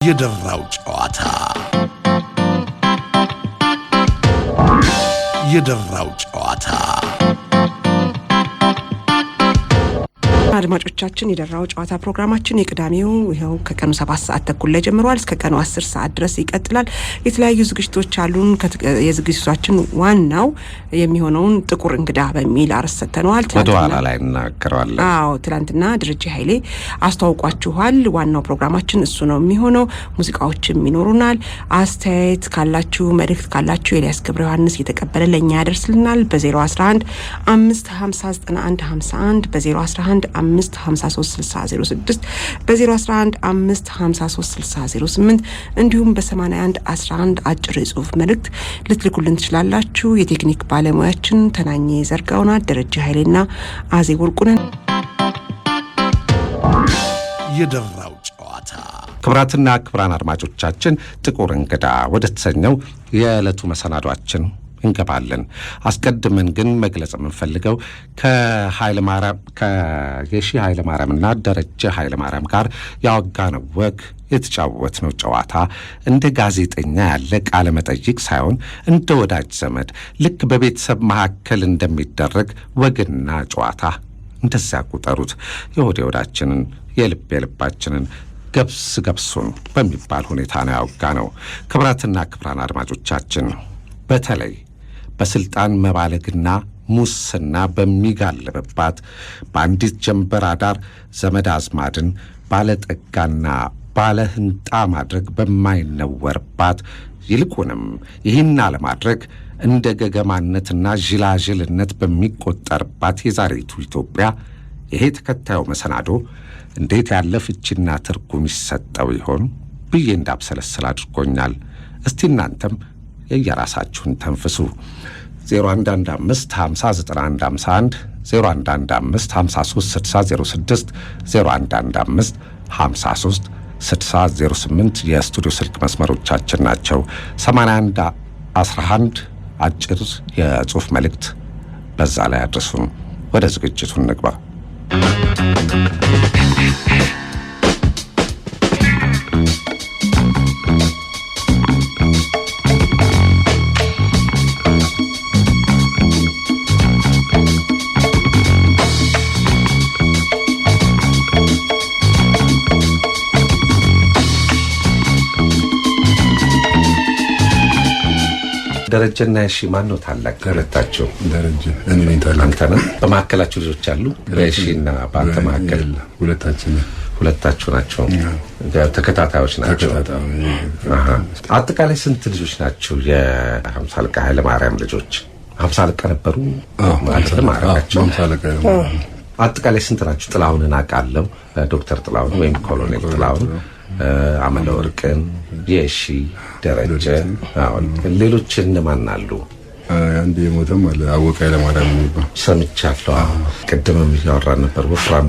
የደራው ጨዋታ፣ የደራው ጨዋታ። አድማጮቻችን፣ የደራው ጨዋታ ፕሮግራማችን የቅዳሜው ይኸው ከቀኑ 7:30 ላይ ጀምሯል። እስከ ቀኑ 10 ሰዓት ድረስ ይቀጥላል። የተለያዩ ዝግጅቶች አሉን። የዝግጅቶቻችን ዋናው የሚሆነውን ጥቁር እንግዳ በሚል አርዕስት ሰጥተነዋል። ወደ ኋላ ላይ እናገረዋለን። አዎ፣ ትላንትና ደረጀ ኃይሌ አስተዋውቋችኋል። ዋናው ፕሮግራማችን እሱ ነው የሚሆነው። ሙዚቃዎችም ይኖሩናል። አስተያየት ካላችሁ፣ መልእክት ካላችሁ ኤልያስ ገብረ ዮሐንስ እየተቀበለ ለእኛ ያደርስልናል። በ011 550 91 51፣ በ011 553 60 06፣ በ011 553 60 08 እንዲሁም በ81 11 አጭር የጽሁፍ መልእክት ልትልኩልን ትችላላችሁ። የቴክኒክ ባለሙያችን ተናኘ ዘርጋውና ደረጀ ኃይሌና አዜ ወርቁነን። የደራው ጨዋታ። ክቡራትና ክቡራን አድማጮቻችን፣ ጥቁር እንግዳ ወደ ተሰኘው የዕለቱ መሰናዷችን እንገባለን። አስቀድመን ግን መግለጽ የምንፈልገው ከኃይለማርያም ከየሺ ኃይለማርያምና ደረጀ ኃይለማርያም ጋር ያወጋነው ወግ፣ የተጫወትነው ጨዋታ እንደ ጋዜጠኛ ያለ ቃለ መጠይቅ ሳይሆን እንደ ወዳጅ ዘመድ፣ ልክ በቤተሰብ መካከል እንደሚደረግ ወግና ጨዋታ እንደዚያ ቁጠሩት። የሆድ የሆዳችንን፣ የልብ የልባችንን፣ ገብስ ገብሱን በሚባል ሁኔታ ነው ያወጋነው። ክቡራትና ክቡራን አድማጮቻችን፣ በተለይ በስልጣን መባለግና ሙስና በሚጋልብባት፣ በአንዲት ጀንበር አዳር ዘመድ አዝማድን ባለጠጋና ባለ ህንጣ ማድረግ በማይነወርባት፣ ይልቁንም ይህን አለማድረግ እንደ ገገማነትና ዥላዥልነት በሚቆጠርባት የዛሬቱ ኢትዮጵያ ይሄ ተከታዩ መሰናዶ እንዴት ያለ ፍቺና ትርጉም ይሰጠው ይሆን ብዬ እንዳብሰለስል አድርጎኛል። እስቲ እናንተም የየራሳችሁን ተንፍሱ። 0115 50 91 51፣ 0115 53 60 06፣ 0115 53 60 08 የስቱዲዮ ስልክ መስመሮቻችን ናቸው። 81 11 አጭር የጽሁፍ መልእክት በዛ ላይ አድርሱን። ወደ ዝግጅቱ እንግባ። ደረጀና የሺ ማን ነው ታላቅ ከሁለታቸው? ደረጀ፣ እኔ ነኝ ታላቅ። አንተ ነህ። በመካከላችሁ ልጆች አሉ? በየሺና በአንተ መካከል? የለም፣ ሁለታችን ነን። ሁለታችሁ ናቸው። ተከታታዮች ናቸው። ተከታታይ። አሃ። አጠቃላይ ስንት ልጆች ናቸው? የሀምሳ አለቃ ኃይለማርያም ልጆች 50 አለቃ ነበሩ ማለት ነው ማዕረጋቸው። 50 አለቃ። አጠቃላይ ስንት ናቸው? ጥላሁንን አውቃለሁ። ዶክተር ጥላሁን ወይም ኮሎኔል ጥላሁን፣ አመለ ወርቅን፣ የሺ፣ ደረጀ። አዎ። ሌሎች እነማን አሉ? አንድ የሞተም አለ፣ አወቀ ኃይለማርያም የሚባል። ሰምቻለሁ። አዎ። ቅድምም እያወራን ነበር። ወፍራም።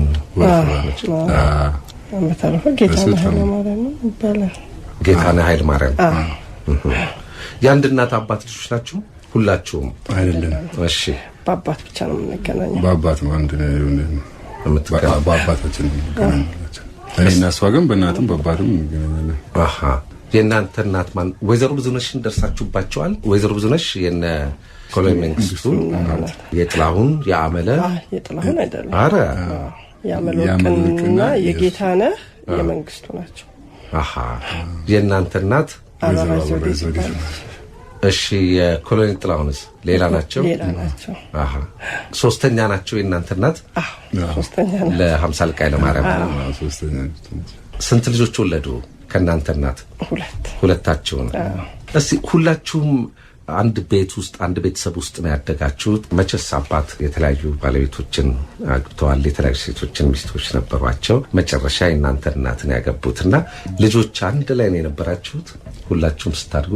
በተረፈ ጌታነህ ኃይለማርያም ይባላል። ጌታነህ ኃይለማርያም። የአንድ እናት አባት ልጆች ናችሁ ሁላችሁም? አይደለም። እሺ። በአባት ብቻ ነው የምንገናኘው። በአባት ነው አንድ ነው የሆነ። የምትገናኙ? በአባታችን ነው የምንገናኘው። እኔ እና እሷ ግን በእናትም በአባትም እንገናኛለን። አሃ። የእናንተ እናት ማን? ወይዘሮ ብዙነሽን ደርሳችሁባቸዋል? ወይዘሮ ብዙነሽ የነ ኮሎኔል መንግስቱ፣ የጥላሁን፣ የአመለ የጥላሁን አይደለም። አረ። የአመለወርቅና የጌታነህ፣ የመንግስቱ ናቸው። አሃ። የእናንተ እናት አበራ ወይዘሮ ዘውዴ አበራ ዘውዴ። ይባላል። እሺ፣ የኮሎኔል ጥላሁንስ ሌላ ናቸው? ሌላ ናቸው። አሃ። ሶስተኛ ናቸው የእናንተ እናት? አዎ፣ ሶስተኛ ናቸው። ለ50 አለቃ ኃይለማርያም። አዎ፣ ሶስተኛ ነች። ስንት ልጆች ወለዱ ከእናንተ እናት? ሁለት። ሁለታችሁን። እስቲ ሁላችሁም አንድ ቤት ውስጥ፣ አንድ ቤተሰብ ውስጥ ነው ያደጋችሁት። መቼስ አባት የተለያዩ ባለቤቶችን አግብተዋል። የተለያዩ ሴቶችን ሚስቶች ነበሯቸው። መጨረሻ የእናንተ እናትን ያገቡትና ልጆች አንድ ላይ ነው የነበራችሁት ሁላችሁም ስታድጉ?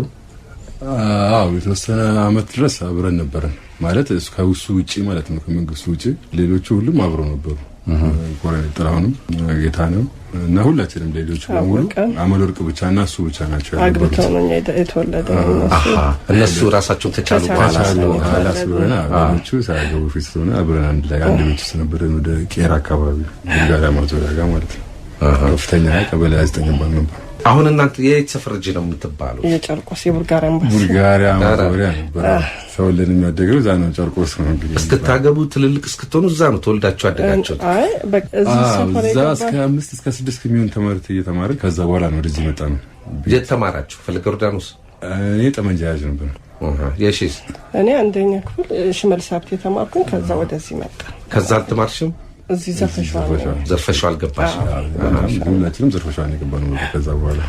አዎ፣ የተወሰነ አመት ድረስ አብረን ነበረን። ማለት ከእሱ ውጪ ማለት ነው፣ ከመንግስቱ ውጪ ሌሎቹ ሁሉም አብረው ነበሩ። ኮሎኔል ጥላሁንም፣ ጌታነህም እና ሁላችንም ሌሎቹ በሙሉ። አወቀ። አመለወርቅ ብቻ እና እሱ ብቻ ናቸው ያልነበሩት። አግብተው ነው እኛ የተወለደ እነሱ። አሃ፣ እነሱ ራሳቸውን ከቻሉ ከቻሉ በኋላ። ከቻሉ በኋላ የተወለዱ። ስለሆነ ሌሎቹ ሳያገቡ ፊት ስለሆነ አብረን አንድ ላይ አንድ ቤት ውስጥ ነበረን። ወደ ቄራ አካባቢ ቡልጋሪያ ማዞሪያ ጋር ማለት ነው። ከፍተኛ ቀበሌ 29 ይባል ነበር። አሁን እናንተ የየት ሰፈር ልጅ ነው የምትባሉት? የጨርቆስ የቡልጋሪያ ኤምባሲ። ቡልጋሪያ ማዞሪያ ነበረ ተወልደን የሚያደግነው እዛ ነው። ጨርቆስ ነው እንግዲህ። እስክታገቡ ትልልቅ እስክትሆኑ እዛ ነው ተወልዳችሁ ያደጋችሁት? አይ በቃ እዚህ ሰፈር እዛ የገባ እስከ 5 እስከ 6 የሚሆን ትምህርት እየተማርን ከዛ በኋላ ነው ወደዚህ መጣ ነው። የት ተማራችሁ? ፈለገ ዮርዳኖስ? እኔ ጠመንጃ ያዥ ነበር። የሺስ? እኔ አንደኛ ክፍል ሽመልስ ሀብቴ የተማርኩኝ፣ ከዛ ወደዚህ መጣ። ከዛ አልተማርሽም? እዚህ ዘፈሸዋ ነው። ዘርፈሽው አልገባሽም? ሁላችንም ዘርፈሸዋን የገባነው ከዛ በኋላ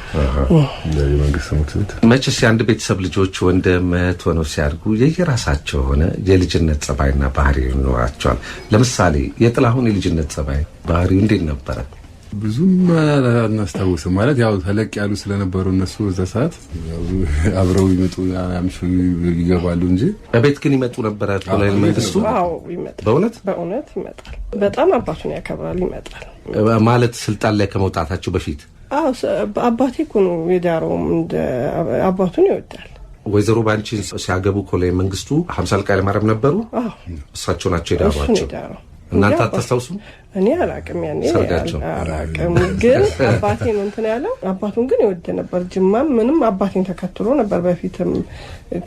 የመንግስት ትምህርት ቤት። መቼስ የአንድ ቤተሰብ ልጆች ወንድም እህት ሆነው ሲያድጉ የየራሳቸው የሆነ የልጅነት ጸባይና ባህሪ ይኖራቸዋል። ለምሳሌ የጥላሁን የልጅነት ጸባይ ባህሪው እንዴት ነበረ? ብዙም አናስታውስም። ማለት ያው ተለቅ ያሉ ስለነበሩ እነሱ በዛ ሰዓት አብረው ይመጡ ያምሹ ይገባሉ እንጂ። በቤት ግን ይመጡ ነበረ ኮሎኔል መንግስቱ? አዎ ይመጣል። በእውነት? በእውነት ይመጣል። በጣም አባቱን ያከብራል። ይመጣል። ማለት ስልጣን ላይ ከመውጣታቸው በፊት? አዎ፣ አባቴ እኮ ነው የዳረውም፣ እንደ አባቱን ይወዳል። ወይዘሮ ባንቺን ሲያገቡ ኮሎኔል መንግስቱ 50 አለቃ ኃይለማርያም ነበሩ? አዎ። እሳቸው ናቸው እሱ ነው የዳሯቸው? የዳረው። እናንተ አታስታውሱም? እኔ አላቅም፣ ያኔ ሰርጋቸው? አላቅም። ግን አባቴ ነው እንትን ያለው። አባቱን ግን ይወድ ነበር። ጅማም ምንም አባቴን ተከትሎ ነበር። በፊትም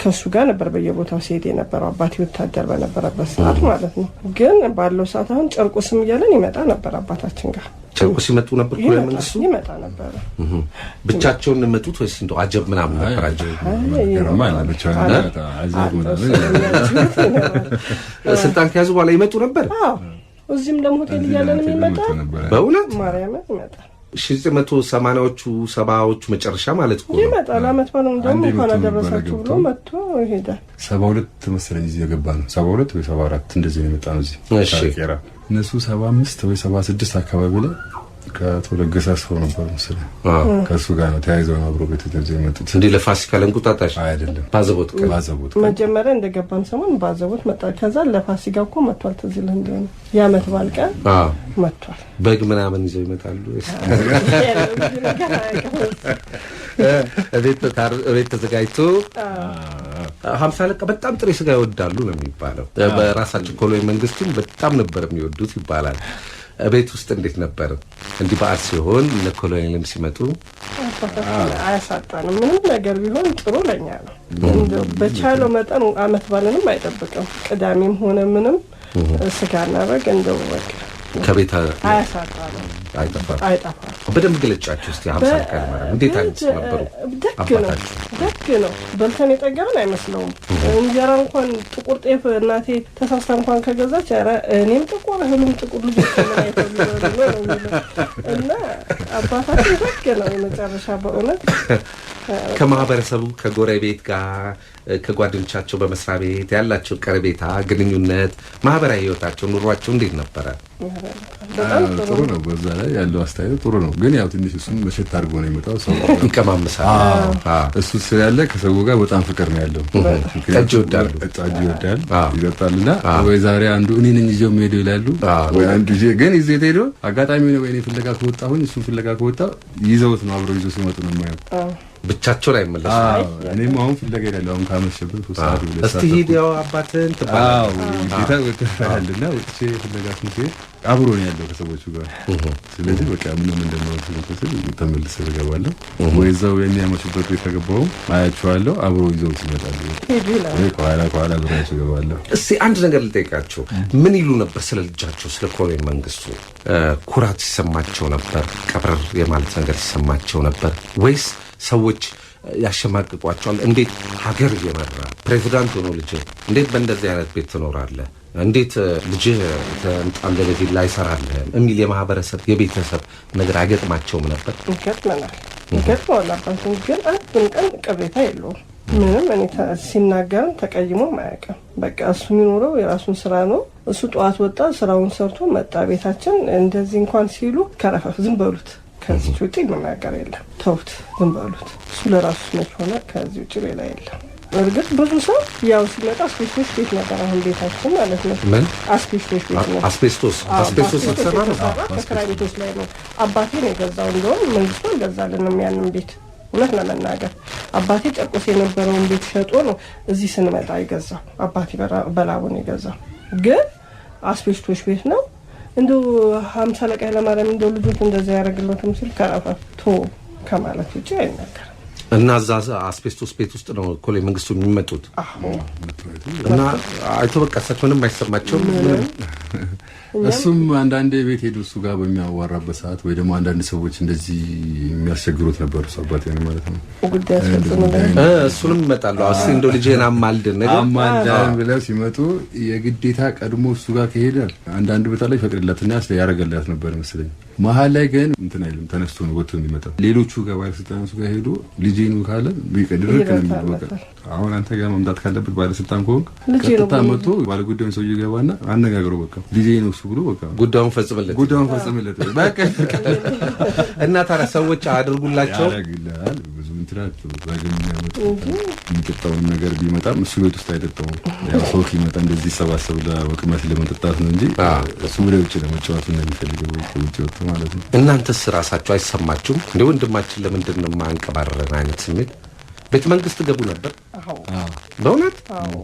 ከሱ ጋር ነበር በየቦታው ሲሄድ የነበረው አባቴ ወታደር በነበረበት ሰዓት ማለት ነው። ግን ባለው ሰዓት አሁን ጨርቆስም እያለን ይመጣ ነበር አባታችን ጋር። ጨርቆስ ይመጡ ነበር ኮሎኔል መንግስቱ? ይመጣ ነበር። ብቻቸውን መጡት ወይስ እንደው አጀብ ምናምን ነበራቸው? ስልጣን ከያዙ በኋላ ይመጡ ነበር? አዎ፣ እዚህም ደግሞ ሆቴል እያለን ይመጣል። በእውነት? ማርያምን ይመጣል። 1980ዎቹ 70ዎቹ መጨረሻ ማለት እኮ ነው። ይመጣል። አመት በዓል እንደውም እንኳን አደረሳችሁ ብሎ መጥቶ ይሄዳል። 72 መሰለኝ እዚህ የገባ ነው። 72 ወይ 74 እንደዚህ ነው የመጣ ነው እዚህ። ቄራ እነሱ 75 ወይ 76 አካባቢ ላይ ከአቶ ለገሰ አስፋው ነበር መሰለኝ፣ ከእሱ ጋር ነው ተያይዘው ነው አብሮ ቤት ይዘው የመጡት። እንዲህ ለፋሲካ ለእንቁጣጣሽ? አይደለም። ባዘቦት ቀን? ባዘቦት ቀን። መጀመሪያ እንደገባን ሰሞን ባዘቦት መጣ። ከዛ ለፋሲካ እኮ መጥቷል። ትዝ ይልህ እንደሆነ የአመት በዓል ቀን መጥቷል። በግ ምናምን ይዘው ይመጣሉ። እቤት ተዘጋጅቶ 50 አለቃ በጣም ጥሬ ስጋ ይወዳሉ ነው የሚባለው። በራሳቸው ኮሎኔል መንግስቱም በጣም ነበር የሚወዱት ይባላል። ቤት ውስጥ እንዴት ነበር? እንዲህ በዓል ሲሆን እነ ኮሎኔልም ሲመጡ? አያሳጣንም። ምንም ነገር ቢሆን ጥሩ ለኛ ነው። እንደው በቻለው መጠን አመት በዓልንም አይጠብቅም። ቅዳሜም ሆነ ምንም ስጋና በግ እንደው በቃ ከቤት አያሳጣንም። አይጠፋም። አይጠፋም። በደንብ ግለጫቸው እስቲ 50 አለቃ ኃይለማርያም እንዴት አይነት ነበሩ? ደግ ነው። አባታችሁ? ደግ ነው። በልተን የጠገብን አይመስለውም። እንጀራ እንኳን ጥቁር ጤፍ እናቴ ተሳስታ እንኳን ከገዛች ኧረ እኔም ጥቁር እህሉም ጥቁር ልጆች ምን አይተው ሊበሉ ነው የሚለው። እና አባታችን ደግ ነው የመጨረሻ በእውነት። ከማህበረሰቡ ከጎረቤት ጋር ከጓደኞቻቸው በመስሪያ ቤት ያላቸው ቀረቤታ፣ ግንኙነት፣ ማህበራዊ ህይወታቸው፣ ኑሯቸው እንዴት ነበረ? በጣም ጥሩ ነው። በዛ ላይ ያለው አስተያየት ጥሩ ነው። ግን ያው ትንሽ እሱም መሸት አድርጎ ነው የመጣው ሰው። ይቀማምሳል። እሱ ስላለ ከሰው ጋር በጣም ፍቅር ነው ያለው። ጠጅ ይወዳሉ። ጠጅ ይወዳል፣ ይጠጣልና ወይ ዛሬ አንዱ እኔ ነኝ ይዤው የምሄደው ይላሉ። ወይ አንዱ ይዤ ግን ይዤ ሄዶ አጋጣሚ ነው ወይ እኔ ፍለጋ ከወጣሁኝ እሱን ፍለጋ ከወጣ ይዘውት ነው አብረው ይዘው ሲመጡ ነው የማየው። ብቻቸውን አይመለሱም። እኔም አሁን ፍለጋ እሄዳለሁ። አሁን ካመሸብን 3 ሰዓት 2 ሰዓት እስቲ ሂድ ያው አባትህን ትባላለህ። አዎ ግዴታ ወጥተሃል እና ወጥቼ ፍለጋ ስንሄድ አብሮ ነው ያለው ከሰዎቹ ጋር። ስለዚህ በቃ ምንም እንደማይመስል ተመልሼ እገባለሁ። ወይ እዛው የሚያመሹበት ቤት ከገባሁ አያቸዋለሁ። አብሮ ይዘው ይመጣሉ። ወይ ከኋላ ከኋላ አብሬያቸው እገባለሁ። እስቲ አንድ ነገር ልጠይቃቸው። ምን ይሉ ነበር ስለ ልጃቸው ስለ ኮሎኔል መንግስቱ? ኩራት ይሰማቸው ነበር? ቀብረር የማለት ነገር ይሰማቸው ነበር ወይስ ሰዎች ያሸማቅቋቸዋል? እንዴት ሀገር እየመራ ፕሬዚዳንት ሆኖ ልጅ እንዴት በእንደዚህ አይነት ቤት ትኖራለህ? እንዴት ልጅህ ተንጣለለ ቪላ አይሰራልህም? የሚል የማህበረሰብ የቤተሰብ ነገር አይገጥማቸውም ነበር? ይገጥመናል። ይገጥመዋል። አባቱን ግን አንድም ቀን ቅሬታ የለውም። ምንም እኔ ሲናገርም ተቀይሞም አያውቅም። በቃ እሱ የሚኖረው የራሱን ስራ ነው። እሱ ጠዋት ወጣ፣ ስራውን ሰርቶ መጣ። ቤታችን እንደዚህ እንኳን ሲሉ ከረፈፍ ዝም በሉት፣ ከዚህ ውጪ መናገር የለም፣ ተውት፣ ዝም በሉት። እሱ ለራሱ መች ሆነ፣ ከዚህ ውጪ ሌላ የለም። እርግጥ ብዙ ሰው ያው ሲመጣ አስቤስቶስ ቤት ነበር፣ አሁን ቤታችን ማለት ነው። ምን? አስቤስቶስ ቤት ነው። አስቤስቶስ? አስቤስቶስ የተሰራ ነው? ከክራይ ቤቶች ላይ ነው። አባቴ ነው የገዛው። እንደውም መንግስቱ አልገዛልንም ያንን ቤት። እውነት ለመናገር አባቴ ጨርቆስ የነበረውን ቤት ሸጦ ነው እዚህ ስንመጣ የገዛው። አባቴ በላቡ ነው የገዛው። ግን አስቤስቶስ ቤት ነው። እንደው 50 አለቃ ኃይለማርያም እንደው ልጆች እንደዛ ያደርግለትም ሲል ከረፈ ቶ ከማለት ውጭ አይናገርም። እና እዛ አስቤስቶስ ቤት ውስጥ ነው ኮሎኔል መንግስቱ የሚመጡት። አዎ። እና አይቶ በቃ እሳቸው ምንም አይሰማቸውም። ምንም። እሱም አንዳንዴ ቤት ሄዱ እሱ ጋር በሚያዋራበት ሰዓት ወይ ደግሞ አንዳንድ ሰዎች እንደዚህ የሚያስቸግሩት ነበሩ። እሱ አባቴ ነው ማለት ነው። ጉዳይ አስፈጽምልን። እሱንም ይመጣሉ። እስኪ እንደው ልጅህን አማልድን ነገር አማልዳን ብለው ሲመጡ የግዴታ ቀድሞ እሱ ጋር ከሄደ አንዳንድ ቦታ ላይ ፈቅድላትና ያደረገላት ነበር መሰለኝ። መሀል ላይ ግን እንትን አይልም፣ ተነስቶ ነው ወጥቶ የሚመጣው። ሌሎቹ ጋር ባለስልጣናቱ ጋር ሄዶ ልጄ ነው ካለ ድርቅ ነው የሚለው። በቃ አሁን አንተ ጋር መምጣት ካለበት ባለስልጣን ከሆንክ ልጄ ነው ቀጥታ መጥቶ ባለጉዳዩን ሰውዬ ገባና አነጋግሮ በቃ ልጄ ነው እሱ ብሎ በቃ ጉዳዩን ፈጽምለት ጉዳዩን ፈጽምለት በቃ እና ታዲያ ሰዎች አድርጉላቸው ያደርግልሃል። ብዙ እንትን አትበል። ባገኘ ያመጡ የሚጠጣውን ነገር ቢመጣም እሱ ቤት ውስጥ አይጠጣውም። ያው ሰው ሲመጣ እንደዚህ ይሰባሰብ ለመቅመስ ለመጠጣት ነው እንጂ እሱ ወደ ውጭ ለመጫወት ነው የሚፈልገው፣ ውጭ ወጥቶ ማለት ነው። እናንተስ ራሳችሁ አይሰማችሁም እንደ ወንድማችን ለምንድን ነው የማያንቀባረረን አይነት ስሜት? ቤተ መንግስት ገቡ ነበር? አዎ። በእውነት? አዎ።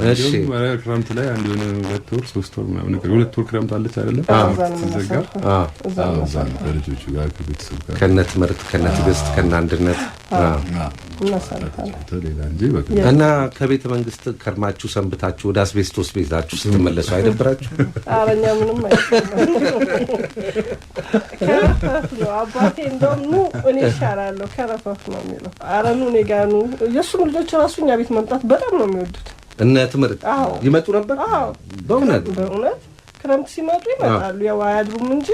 እሺ። እንዲሁም ኧረ ክረምት ላይ አንድ የሆነ 2 ወር 3 ወር ምናምን ነገር 2 ወር ክረምት አለች አይደለም እዛ ነው ሲዘጋ የምናሳልፈው። እዛ ነው እዛ ነው ከልጆቹ ጋር ከቤተሰብ ጋር ከነ ትምህርት ከነ ትዕግስት ከነ አንድነት እናሳልፋለን። ሌላ እንጂ በቃ እና ከቤተ መንግስት ከርማችሁ ሰንብታችሁ ወደ አስቤስቶስ ቤታችሁ ስትመለሱ አይደብራችሁ? ኧረ እኛ ምንም አይሰማንም። ከረፈፍ ነው አባቴ። እንደውም ኑ እኔ እሻላለሁ ከረፈፍ ነው የሚለው። ኧረ ኑ እኔ ጋር ኑ። የእሱም ልጆች ራሱ እኛ ቤት መምጣት በጣም ነው የሚወዱት። እነ ትምህርት አዎ። ይመጡ ነበር? አዎ። በእውነት? በእውነት ክረምት ሲመጡ ይመጣሉ። ያው አያድሩም እንጂ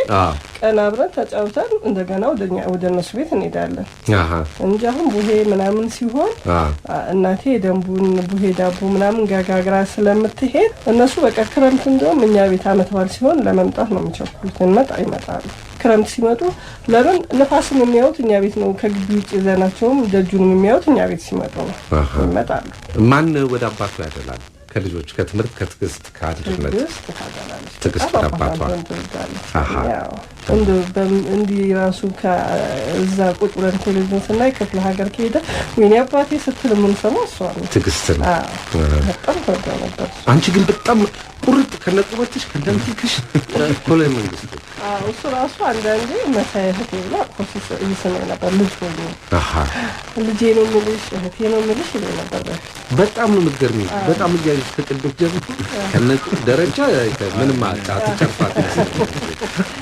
ቀን አብረን ተጫውተን እንደገና ወደ እነሱ ቤት እንሄዳለን እንጂ አሁን ቡሄ ምናምን ሲሆን እናቴ የደንቡን ቡሄ ዳቦ ምናምን ጋጋግራ ስለምትሄድ እነሱ በቃ ክረምት እንደውም እኛ ቤት አመት በዓል ሲሆን ለመምጣት ነው የሚቸኩሉት። ይመጣሉ። ክረምት ሲመጡ ለምን ንፋስን የሚያዩት እኛ ቤት ነው። ከግቢ ውጭ ይዘናቸውም ደጁንም የሚያዩት እኛ ቤት ሲመጡ ነው። ይመጣሉ። ማን ወደ አባቱ ያደላል? ከልጆች ከትምህርት ከትዕግስት ከአንድነት? ትዕግስት ታደላለች። ትዕግስት በጣም አባቷ። አባቷን ትወዳለች። ያው እንደው እንዲህ ራሱ ከእዛ ቁጭ ብለን ቴሌቪዥን ስናይ ክፍለ ሀገር ከሄደ ወይኔ አባቴ ስትል የምንሰማው እሷ ነው። ትዕግስት ነው። አዎ፣ በጣም ተወዳው ነበር። አንቺ ግን በጣም ቁርጥ ከነቁመትሽ ከነምትክሽ ኮሎኔል መንግስቱ። አዎ፣ እሱ ራሱ አንዳንዴ መሳይ እህቴ ብሎ አቅፎ ይስመኝ ነበር ልጅ ሆኜ። ልጄ ነው የምልሽ እህቴ ነው የምልሽ ይለኝ ነበር በፊት። በጣም ነው የምትገርሚው። በጣም እያየሽ ከቅድም ጀምሮ ከነቁም ደረጃ ምንም አትጨርፋት።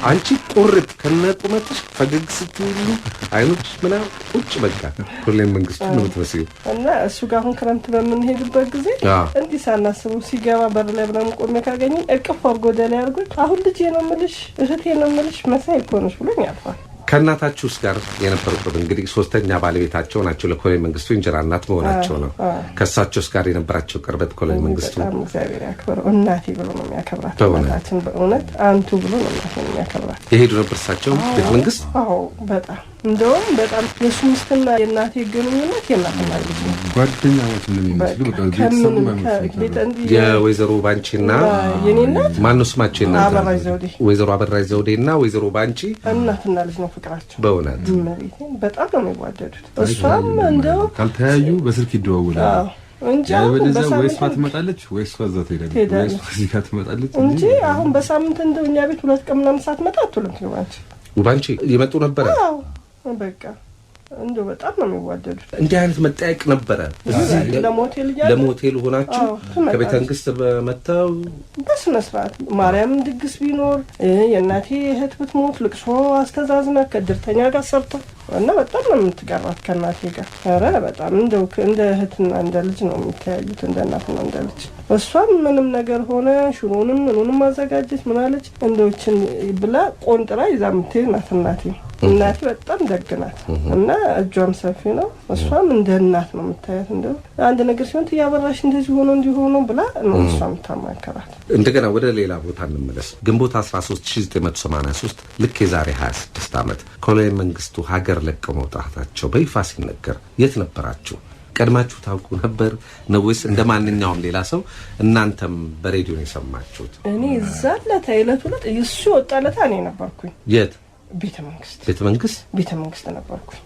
አንቺ ቁርጥ ከነቁመትሽ ፈገግ ስትሉ አይኖችሽ ምናምን ቁጭ በቃ ኮሎኔል መንግስቱ ነው የምትመስዪው። እና እሱ ጋር አሁን ክረምት በምንሄድበት ጊዜ እንዲህ ሳናስበው ሲገባ በር ላይ ምናምን ቆሜ ካገኘኝ እቅፍ አድርጎ ወደ ላይ አድርጎኝ አሁን ልጄ ነው የምልሽ እህቴ ነው የምልሽ መሳይ እኮ ነሽ ብሎኝ ያልፋል። ከእናታችሁስ ጋር የነበሩበት እንግዲህ ሶስተኛ ባለቤታቸው ናቸው። ለኮሎኔል መንግስቱ እንጀራ እናት መሆናቸው ነው። ከእሳቸውስ ጋር የነበራቸው ቅርበት ኮሎኔል መንግስቱ? በጣም እግዚአብሔር ያክብረው። እናቴ ብሎ ነው የሚያከብራት። በእውነት? እናታችን በእውነት አንቱ ብሎ ነው እናቴን የሚያከብራት። የሄዱ ነበር እሳቸው ቤተ መንግስት? አዎ በጣም እንደውም በጣም የእሱ ሚስትና የእናቴ ግንኙነት የእናትና ልጅ ነው። ጓደኛሞች እንደሚመስሉ በቃ ቤተሰቡ አይመስሉም። የወይዘሮ ባንቺና የኔ እናት ማነው ስማቸው? የእናት አበራሽ ዘውዴ። ወይዘሮ አበራሽ ዘውዴ እና ወይዘሮ ባንቺ እናትና ልጅ ነው ፍቅራቸው። በእውነት? እመቤቴን በጣም ነው የሚዋደዱት። እሷም እንደው ካልተያዩ በስልክ ይደዋወላሉ። እንጂ አሁን ያለበለዚያ ወይ እሷ በሳምንት ትመጣለች ወይ እሷ እዛ ትሄዳለች ወይ ትሄዳለች። እሷ እዚህ ጋር ትመጣለች እንጂ አሁን በሳምንት እንደው እኛ ቤት 2 ቀን ምናምን ሳትመጣ አትውልም ትግባንቺ። ባንቺ ይመጡ ነበረ? አዎ በቃ እንደው በጣም ነው የሚዋደዱት። እንዲህ አይነት መጠያየቅ ነበረ። እዚህ ለሞቴል እያለ ለሞቴል ሆናችሁ አዎ፣ ትመጣለች። ከቤተ መንግስት መጥተው በስነ ስርዓት ማርያም ድግስ ቢኖር የእናቴ እህት ብትሞት ልቅሶ አስተዛዝና ከእድርተኛ ጋር ሰርታ እና በጣም ነው የምትቀርባት ከእናቴ ጋር። ኧረ በጣም እንደው እንደ እህትና እንደ ልጅ ነው የሚተያዩት፣ እንደ እናትና እንደ ልጅ። እሷም ምንም ነገር ሆነ ሽሮንም ምኑንም አዘጋጀች ምናለች እንደውችን ብላ ቆንጥራ ይዛ የምትሄድ ናት እናቴ። እናቴ በጣም ደግ ናት እና እጇም ሰፊ ነው። እሷም እንደ እናት ነው የምታያት። እንደው አንድ ነገር ሲሆን ትያበራሽ እንደዚህ ሆኖ እንዲህ ሆኖ ብላ ነው እሷ የምታማከራት። እንደገና ወደ ሌላ ቦታ እንመለስ። ግንቦት 13 1983 ልክ የዛሬ 26 ዓመት ኮሎኔል መንግስቱ ሀገር ለቀው መውጣታቸው በይፋ ሲነገር የት ነበራችሁ? ቀድማችሁ ታውቁ ነበር ነው ወይስ እንደ ማንኛውም ሌላ ሰው እናንተም በሬዲዮ ነው የሰማችሁት? እኔ እዛ ዕለት የዕለቱ ዕለት እሱ የወጣ ዕለት እኔ ነበርኩኝ። የት? ቤተ መንግስት። ቤተ መንግስት? ቤተ መንግስት ነበርኩኝ።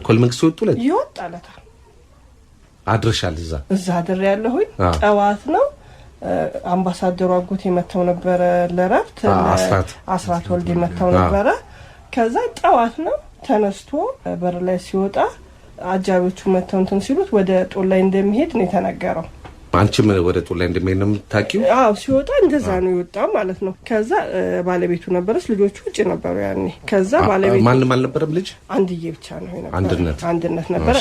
ኮሎኔል መንግስቱ የወጡ ዕለት? የወጣ ዕለት አድረሻል እዛ? እዛ አድሬ ያለሁኝ። ጠዋት ነው አምባሳደሩ አጎቴ መተው ነበረ ለረፍት። አስራት። አስራት ወልዴ መተው ነበረ። ከዛ ጠዋት ነው ተነስቶ በር ላይ ሲወጣ አጃቢዎቹ መተው እንትን ሲሉት ወደ ጦር ላይ እንደሚሄድ ነው የተነገረው። አንቺም ወደ ጦር ላይ እንደሚሄድ ነው የምታውቂው? አዎ ሲወጣ እንደዛ ነው የወጣው ማለት ነው። ከዛ ባለቤቱ ነበረች፣ ልጆቹ ውጭ ነበሩ ያኔ። ከዛ ባለቤቱ ማንም አልነበረም ልጅ አንድዬ ብቻ ነው የነበረ። አንድነት ነበረ።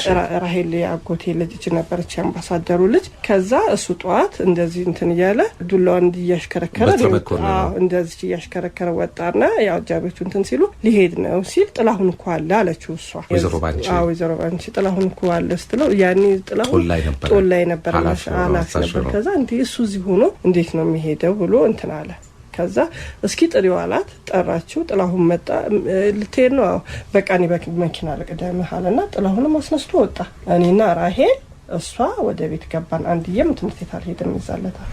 ራሄል የአጎቴ ልጅ ነበረች፣ የአምባሳደሩ ልጅ። ከዛ እሱ ጠዋት እንደዚህ እንትን እያለ ዱላዋን እያሽከረከረ እንደዚህ እያሽከረከረ ወጣና ያው አጃቢዎቹ እንትን ሲሉ ሊሄድ ነው ሲል ጥላሁን እኮ አለ አለችው እሷ። ወይዘሮ ባንቺ። አዎ ወይዘሮ ባንቺ ጥላሁን እኮ አለ ስትለው ያኔ ጥላሁን ጦላይ ነበር ኃላፊ ነበር። ከዛ እንዴ እሱ እዚህ ሆኖ እንዴት ነው የሚሄደው ብሎ እንትን አለ። ከዛ እስኪ ጥሪው አላት። ጠራችው። ጥላሁን መጣ። ልትሄድ ነው? በቃ እኔ በመኪና ልቅደምህ አለና ጥላሁንም አስነስቶ ወጣ። እኔና ራሄል እሷ ወደ ቤት ገባን። አንድዬም ትምህርት ቤት አልሄድም ይዛለታል።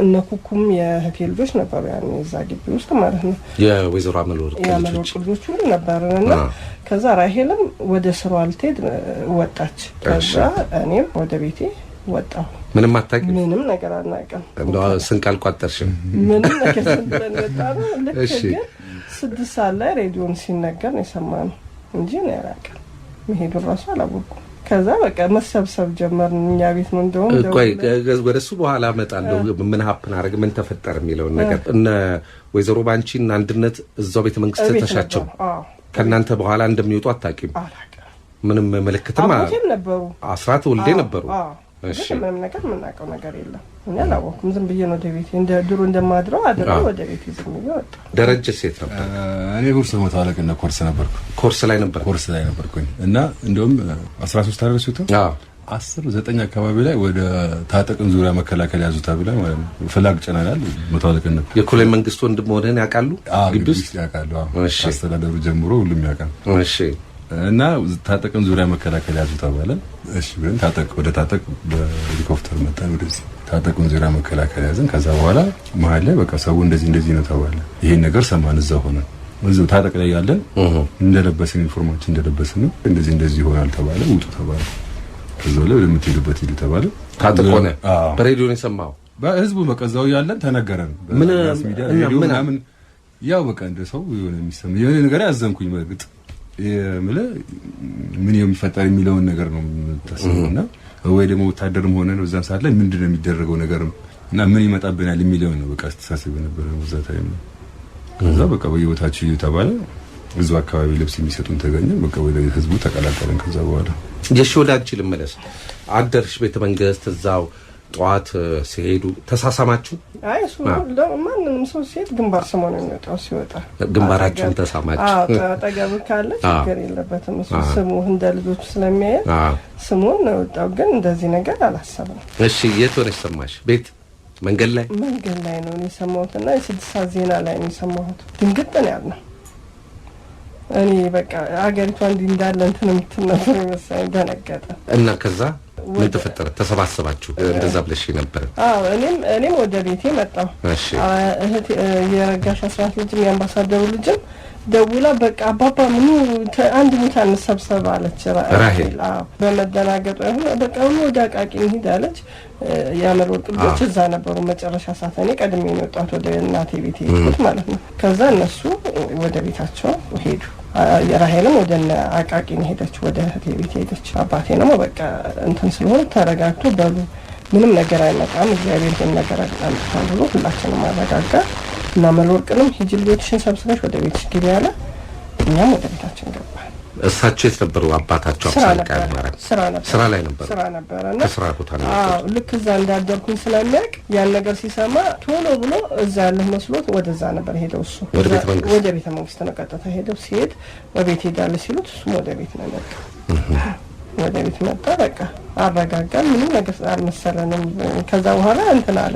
እነ ኩኩም የእህቴ ልጆች ነበሩ ያኔ እዛ ግቢ ውስጥ ማለት ነው። የወይዘሮ አመለወርቅ ልጆች ሁሉ ነበርን እና ከዛ ራሄልም ወደ ስሯ ልትሄድ ወጣች። ከዛ እኔም ወደ ቤቴ ወጣሁ። ምንም አታውቂም? ምንም ነገር አናውቅም። እንደው ስንቅ አልቋጠርሽም? ምንም ነገር ስንብለን ወጣ ነው። ልክ ግን 6 ሰዓት ላይ ሬዲዮን ሲነገር ነው የሰማነው እንጂ እኔ አላውቅም። መሄዱን ራሱ አላወኩም። ከዛ በቃ መሰብሰብ ጀመርን። እኛ ቤት ነው እንደውም። ቆይ ወደ እሱ በኋላ እመጣለሁ። ምን happen አደረገ፣ ምን ተፈጠረ የሚለውን ነገር። እነ ወይዘሮ ባንቺ እና አንድነት እዛው ቤተ መንግስት ተሻቸው። ከእናንተ በኋላ እንደሚወጡ አታውቂም? አላውቅም። ምንም ምልክትም አጎቴም ነበሩ፣ አስራት ወልዴ ነበሩ። ግን ምንም ነገር የምናውቀው ነገር የለም። እኔ አላወኩም። ዝም ብዬ ነው ወደ ቤቴ እንደ ድሮ እንደማድረው አድረው ወደ ቤቴ ዝም ብዬ ወጣሁ። ደረጀ ሴት ነበር። እኔ ጉርስ መቶ አለቅነት ኮርስ ነበርኩ። ኮርስ ላይ ነበር። ኮርስ ላይ ነበርኩኝ እና እንደውም 13 አደረሱት። አዎ 10 9 አካባቢ ላይ ወደ ታጠቅን ዙሪያ መከላከል ያዙ ተብለ ማለት ነው። flag ጭነናል። መቶ አለቅነት የኮሎኔል መንግስቱ ወንድም ሆነን ያውቃሉ? ግቢ ውስጥ ያውቃሉ። እሺ አስተዳደሩ ጀምሮ ሁሉም ያውቃል። እሺ እና ታጠቅን ዙሪያ መከላከል ያዙ ተባለ። እሺ ብለን ታጠቅ ወደ ታጠቅ በሄሊኮፕተር መጣን። ወደዚህ ታጠቅን ዙሪያ መከላከል ያዘን። ከዛ በኋላ መሀል ላይ በቃ ሰው እንደዚህ እንደዚህ ነው ተባለ። ይሄን ነገር ሰማን። እዛው ሆነን እዛው ታጠቅ ላይ ያለን እንደለበስን ዩኒፎርማችን እንደለበስን ነው እንደዚህ እንደዚህ ይሆናል ተባለ። ውጡ ተባለ። ከዛ ላይ ወደምትሄዱበት ሂዱ ተባለ። ታጠቅ ሆነ። በሬዲዮ ነው የሰማው። በህዝቡ በቃ እዛው ያለን ተነገረን። ምን ሬዲዮ ምናምን ያው በቃ እንደ ሰው የሆነ የሚሰማ የሆነ ነገር ያዘንኩኝ በእርግጥ የምልህ ምን የሚፈጠር የሚለውን ነገር ነው የምታስበውና ወይ ደግሞ ወታደርም ሆነ ነው እዛን ሰዓት ላይ ምንድነው የሚደረገው ነገር እና ምን ይመጣብናል የሚለውን ነው በቃ አስተሳሰብ የነበረው እዛ time ነው። ከዛ በቃ በየቦታችሁ እየተባለ እዛው አካባቢ ልብስ የሚሰጡን ተገኘ። በቃ ወደ ህዝቡ ተቀላቀለን። ከዛ በኋላ የሺ ወደ አንቺ ልመለስ። አደርሽ ቤተ መንግስት እዛው ጠዋት ሲሄዱ ተሳሳማችሁ? አይ እሱ ማንንም ሰው ሲሄድ ግንባር ስሞ ነው የሚወጣው። ሲወጣ ግንባራችሁን ተሳማችሁ? አዎ አጠገብ ካለ ችግር የለበትም። እሱ ስሙ እንደ ልጆቹ ስለሚያየን ስሙን ነው የወጣው። ግን እንደዚህ ነገር አላሰብንም። እሺ የት ሆነሽ ሰማሽ? ቤት መንገድ ላይ? መንገድ ላይ ነው የሰማሁትና የ6 ሰዓት ዜና ላይ ነው የሰማሁት። ድንግጥ ነው ያልነው። እኔ በቃ አገሪቷ እንዲህ እንዳለ እንትን የምትል ነበር የመሰለኝ። ደነገጠ። እና ከዛ ምን ተፈጠረ? ተሰባሰባችሁ እንደዛ ብለሽ ነበር? አዎ እኔም ወደ ቤቴ መጣሁ። እሺ እህቴ የረጋሽ አስራት ልጅም የአምባሳደሩ ልጅም ደውላ በቃ አባባ ምኑ አንድ ቦታ እንሰብሰብ አለች። ራሄል አዎ በመደናገጧ ይሁን በቃ ኑ ወደ አቃቂ እንሂድ አለች። የአመለወርቅ ልጆች እዛ ነበሩ። መጨረሻ ሰዓት እኔ ቀድሜ ነው የወጣሁት ወደ እናቴ ቤት የሄድኩት ማለት ነው። ከዛ እነሱ ወደ ቤታቸው ሄዱ። ራሄልም ወደ አቃቂ ነው ሄደች፣ ወደ እህቴ ቤት ሄደች። አባቴ ደግሞ በቃ እንትን ስለሆነ ተረጋግቶ በሉ ምንም ነገር አይመጣም እግዚአብሔር ይሄን ነገር አምጥቷል ብሎ ሁላችንም አረጋጋ እና አመለወርቅንም ሂጂ ልጆችሽን ሰብስበሽ ወደ ቤትሽ ግቢ አለ። እኛም ወደ ቤታችን ገባን። እሳቸው የት ነበሩ? አባታቸው አምሳልቃ ያማረ ስራ ላይ ነበሩ። ስራ ነበረና ከስራ ቦታ ነው። አዎ ልክ እዛ እንዳደርኩኝ ስለሚያውቅ ያን ነገር ሲሰማ ቶሎ ብሎ እዛ ያለሁ መስሎት ወደዛ ነበር ሄደው። እሱ ወደ ቤተ መንግስት ወደ ቤተ መንግስት ነው ቀጥታ ሄደው። ሲሄድ ወቤት ሄዳለሁ ሲሉት እሱም ወደ ቤት ነው የመጣው። ወደ ቤት መጣ። በቃ አረጋጋን። ምንም ነገር አልመሰለንም። ከዛ በኋላ እንትን አለ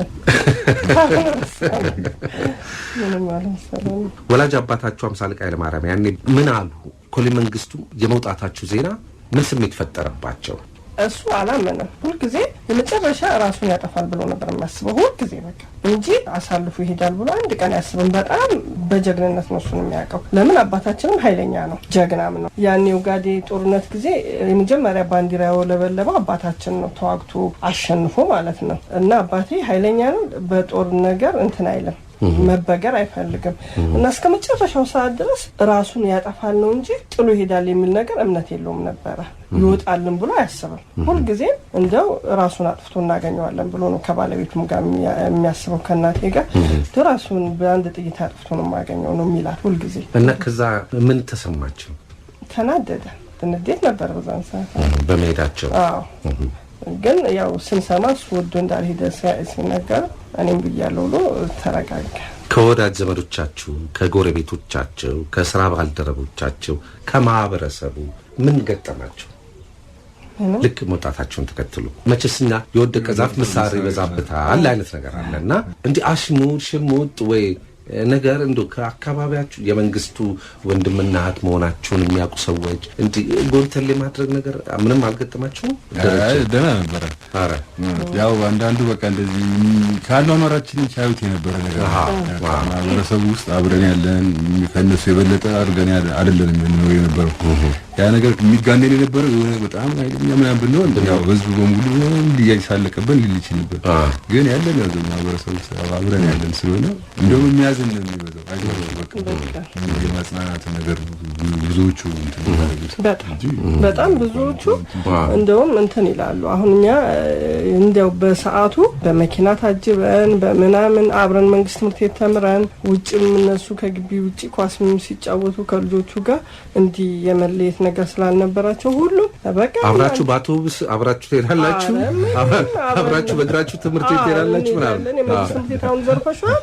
ምንም አልመሰለንም። ወላጅ አባታቸው አምሳልቃ ኃይለማርያም ያኔ ምን አሉ? ኮሎኔል መንግስቱ የመውጣታችሁ ዜና ምን ስሜት ፈጠረባቸው? እሱ አላመነም። ሁልጊዜ የመጨረሻ ራሱን ያጠፋል ብሎ ነበር የሚያስበው ሁልጊዜ በቃ እንጂ አሳልፎ ይሄዳል ብሎ አንድ ቀን አያስብም። በጣም በጀግንነት ነው እሱን የሚያውቀው። ለምን አባታችንም ኃይለኛ ነው፣ ጀግናም ነው። ያኔ ኦጋዴ ጦርነት ጊዜ የመጀመሪያ ባንዲራ ያውለበለበው አባታችን ነው፣ ተዋግቶ አሸንፎ ማለት ነው። እና አባቴ ኃይለኛ ነው፣ በጦር ነገር እንትን አይልም። መበገር አይፈልግም እና እስከ መጨረሻው ሰዓት ድረስ ራሱን ያጠፋል ነው እንጂ ጥሎ ይሄዳል የሚል ነገር እምነት የለውም ነበረ። ይወጣልን ብሎ አያስብም። ሁልጊዜም እንደው ራሱን አጥፍቶ እናገኘዋለን ብሎ ነው ከባለቤቱም ጋር የሚያስበው፣ ከእናቴ ጋር ራሱን በአንድ ጥይት አጥፍቶ ነው የማገኘው ነው የሚላት ሁልጊዜ። እና ከዛ ምን ተሰማቸው? ተናደደ። ንዴት ነበር በዛን ሰዓት በመሄዳቸው። አዎ፣ ግን ያው ስንሰማ እሱ ወዶ እንዳልሄደ ሲነገር እኔም ብያለሁ ብሎ ተረጋጋ። ከወዳጅ ዘመዶቻችሁ፣ ከጎረቤቶቻቸው፣ ከስራ ባልደረቦቻቸው፣ ከማህበረሰቡ ምን ገጠማቸው? ልክ መውጣታቸውን ተከትሎ መቼስ እኛ የወደቀ ዛፍ ምሳር ይበዛበታል አይነት ነገር አለ እና እንዲህ አሽሙር ሽሙጥ ወይ ነገር እንደው ከአካባቢያችሁ የመንግስቱ ወንድምና እህት መሆናችሁን የሚያውቁ ሰዎች እንዲህ ጎንተል የማድረግ ነገር ምንም አልገጠማችሁም? ደህና ነበረ። ኧረ ያው አንዳንዱ በቃ እንደዚህ ከአኗኗራችን ሲያዩት የነበረ ነገር ማህበረሰቡ ውስጥ አብረን ያለን ከእነሱ የበለጠ አድርገን አይደለንም የምንኖር የነበረው። ያ ነገር የሚጋነን የነበረው የሆነ በጣም ኃይለኛ ምናምን ብንሆን ያው ህዝቡ በሙሉ እያሳለቀብን ሊል ይችል ነበር። ግን ያለን ያው ማህበረሰቡ ውስጥ አብረን ያለን ስለሆነ እንደውም የሚያዝን ነው የሚበዛው። አይዞህ በቃ የማጽናናት ነገር ብዙዎቹ እንትን የሚያደርጉት በጣም በጣም ብዙዎቹ እንደውም እንትን ይላሉ። አሁን እኛ እንዲያው በሰዓቱ በመኪና ታጅበን በምናምን አብረን መንግስት ትምህርት ቤት ተምረን ውጭም እነሱ ከግቢ ውጭ ኳስም ሲጫወቱ ከልጆቹ ጋር እንዲህ የመለየት ነገር ስላልነበራቸው ሁሉም በቃ አብራችሁ በአውቶቡስ አብራችሁ ትሄዳላችሁ፣ አብራችሁ በእግራችሁ ትምህርት ቤት ትሄዳላችሁ ምናምን። የመንግስት ትምህርት ቤት አሁን ዘርፈሽዋል።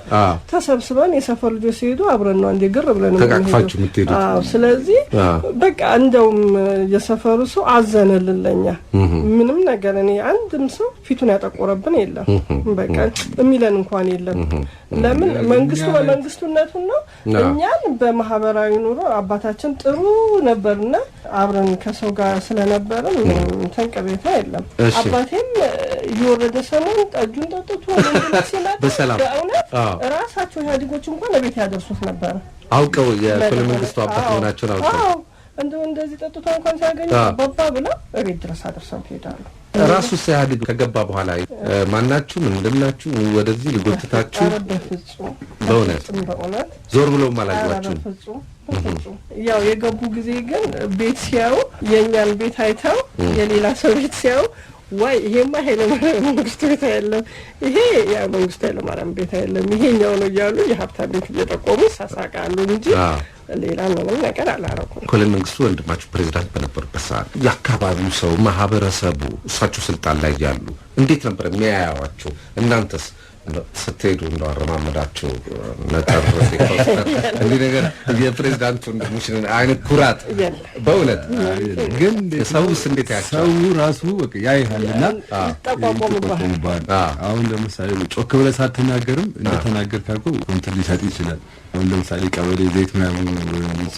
ተሰብስበን የሰፈር ልጆች ሲሄዱ አብረን ነው አንዴ ግር ብለን ተቃቅፋችሁ የምትሄዱት። አዎ። ስለዚህ በቃ እንደውም የሰፈሩ ሰው አዘነልን ለኛ። ምንም ነገር እኔ አንድም ሰው ፊቱን ያጠቆረብን የለም። በቃ የሚለን እንኳን የለም። ለምን መንግስቱ በመንግስቱነቱ ነው፣ እኛን በማህበራዊ ኑሮ አባታችን ጥሩ ነበርና አብረን ከሰው ጋር ስለነበረን ምንም እንትን ቅሬታ የለም። አባቴም እየወረደ ሰሞን ጠጁን ጠጥቶ ሲመጣ በእውነት ራሳቸው ኢህአዴጎች እንኳን ለቤት ያደርሱት ነበረ። አውቀው የኮሎኔል መንግስቱ አባት መሆናቸውን አውቀው እንደው እንደዚህ ጠጥቶ እንኳን ሲያገኙ አባባ ብለው እቤት ድረስ አደርሰው ይሄዳሉ። ራሱ ኢህአዴግ ከገባ በኋላ ማናችሁ ምንድናችሁ ወደዚህ ሊጎትታችሁ? በፍጹም በእውነት በእውነት ዞር ብለውም አላዩዋችሁም? በፍጹም በፍጹም። ያው የገቡ ጊዜ ግን ቤት ሲያዩ የእኛን ቤት አይተው የሌላ ሰው ቤት ሲያዩ ወይ ይሄማ ኃይለማርያም መንግስቱ ቤት አይደለም፣ ይሄ ያ መንግስቱ ኃይለማርያም ቤት አይደለም፣ ይሄኛው ነው እያሉ የሀብታም ቤት እየጠቆሙ ይሳሳቃሉ እንጂ ሌላ ምንም ነገር አላረኩም። ኮሎኔል መንግስቱ ወንድማችሁ ፕሬዚዳንት በነበሩበት ሰዓት የአካባቢው ሰው ማህበረሰቡ እሳቸው ስልጣን ላይ ያሉ እንዴት ነበር የሚያያዋቸው? እናንተስ ስትሄዱ እንደው አረማመዳቸው ነጠር እንዲህ ነገር የፕሬዚዳንቱ ወንድሞች አይነት ኩራት በእውነት ግን ሰውስ እንዴት ያቸው? ሰው ራሱ በቃ ያይሃልና ይጠቋቆሙብሃል። አሁን ለምሳሌ ጮክ ብለህ ሳትናገርም እንደተናገር ካልኩ እንትን ሊሰጥ ይችላል። አሁን ለምሳሌ ቀበሌ ዘይት ምናምን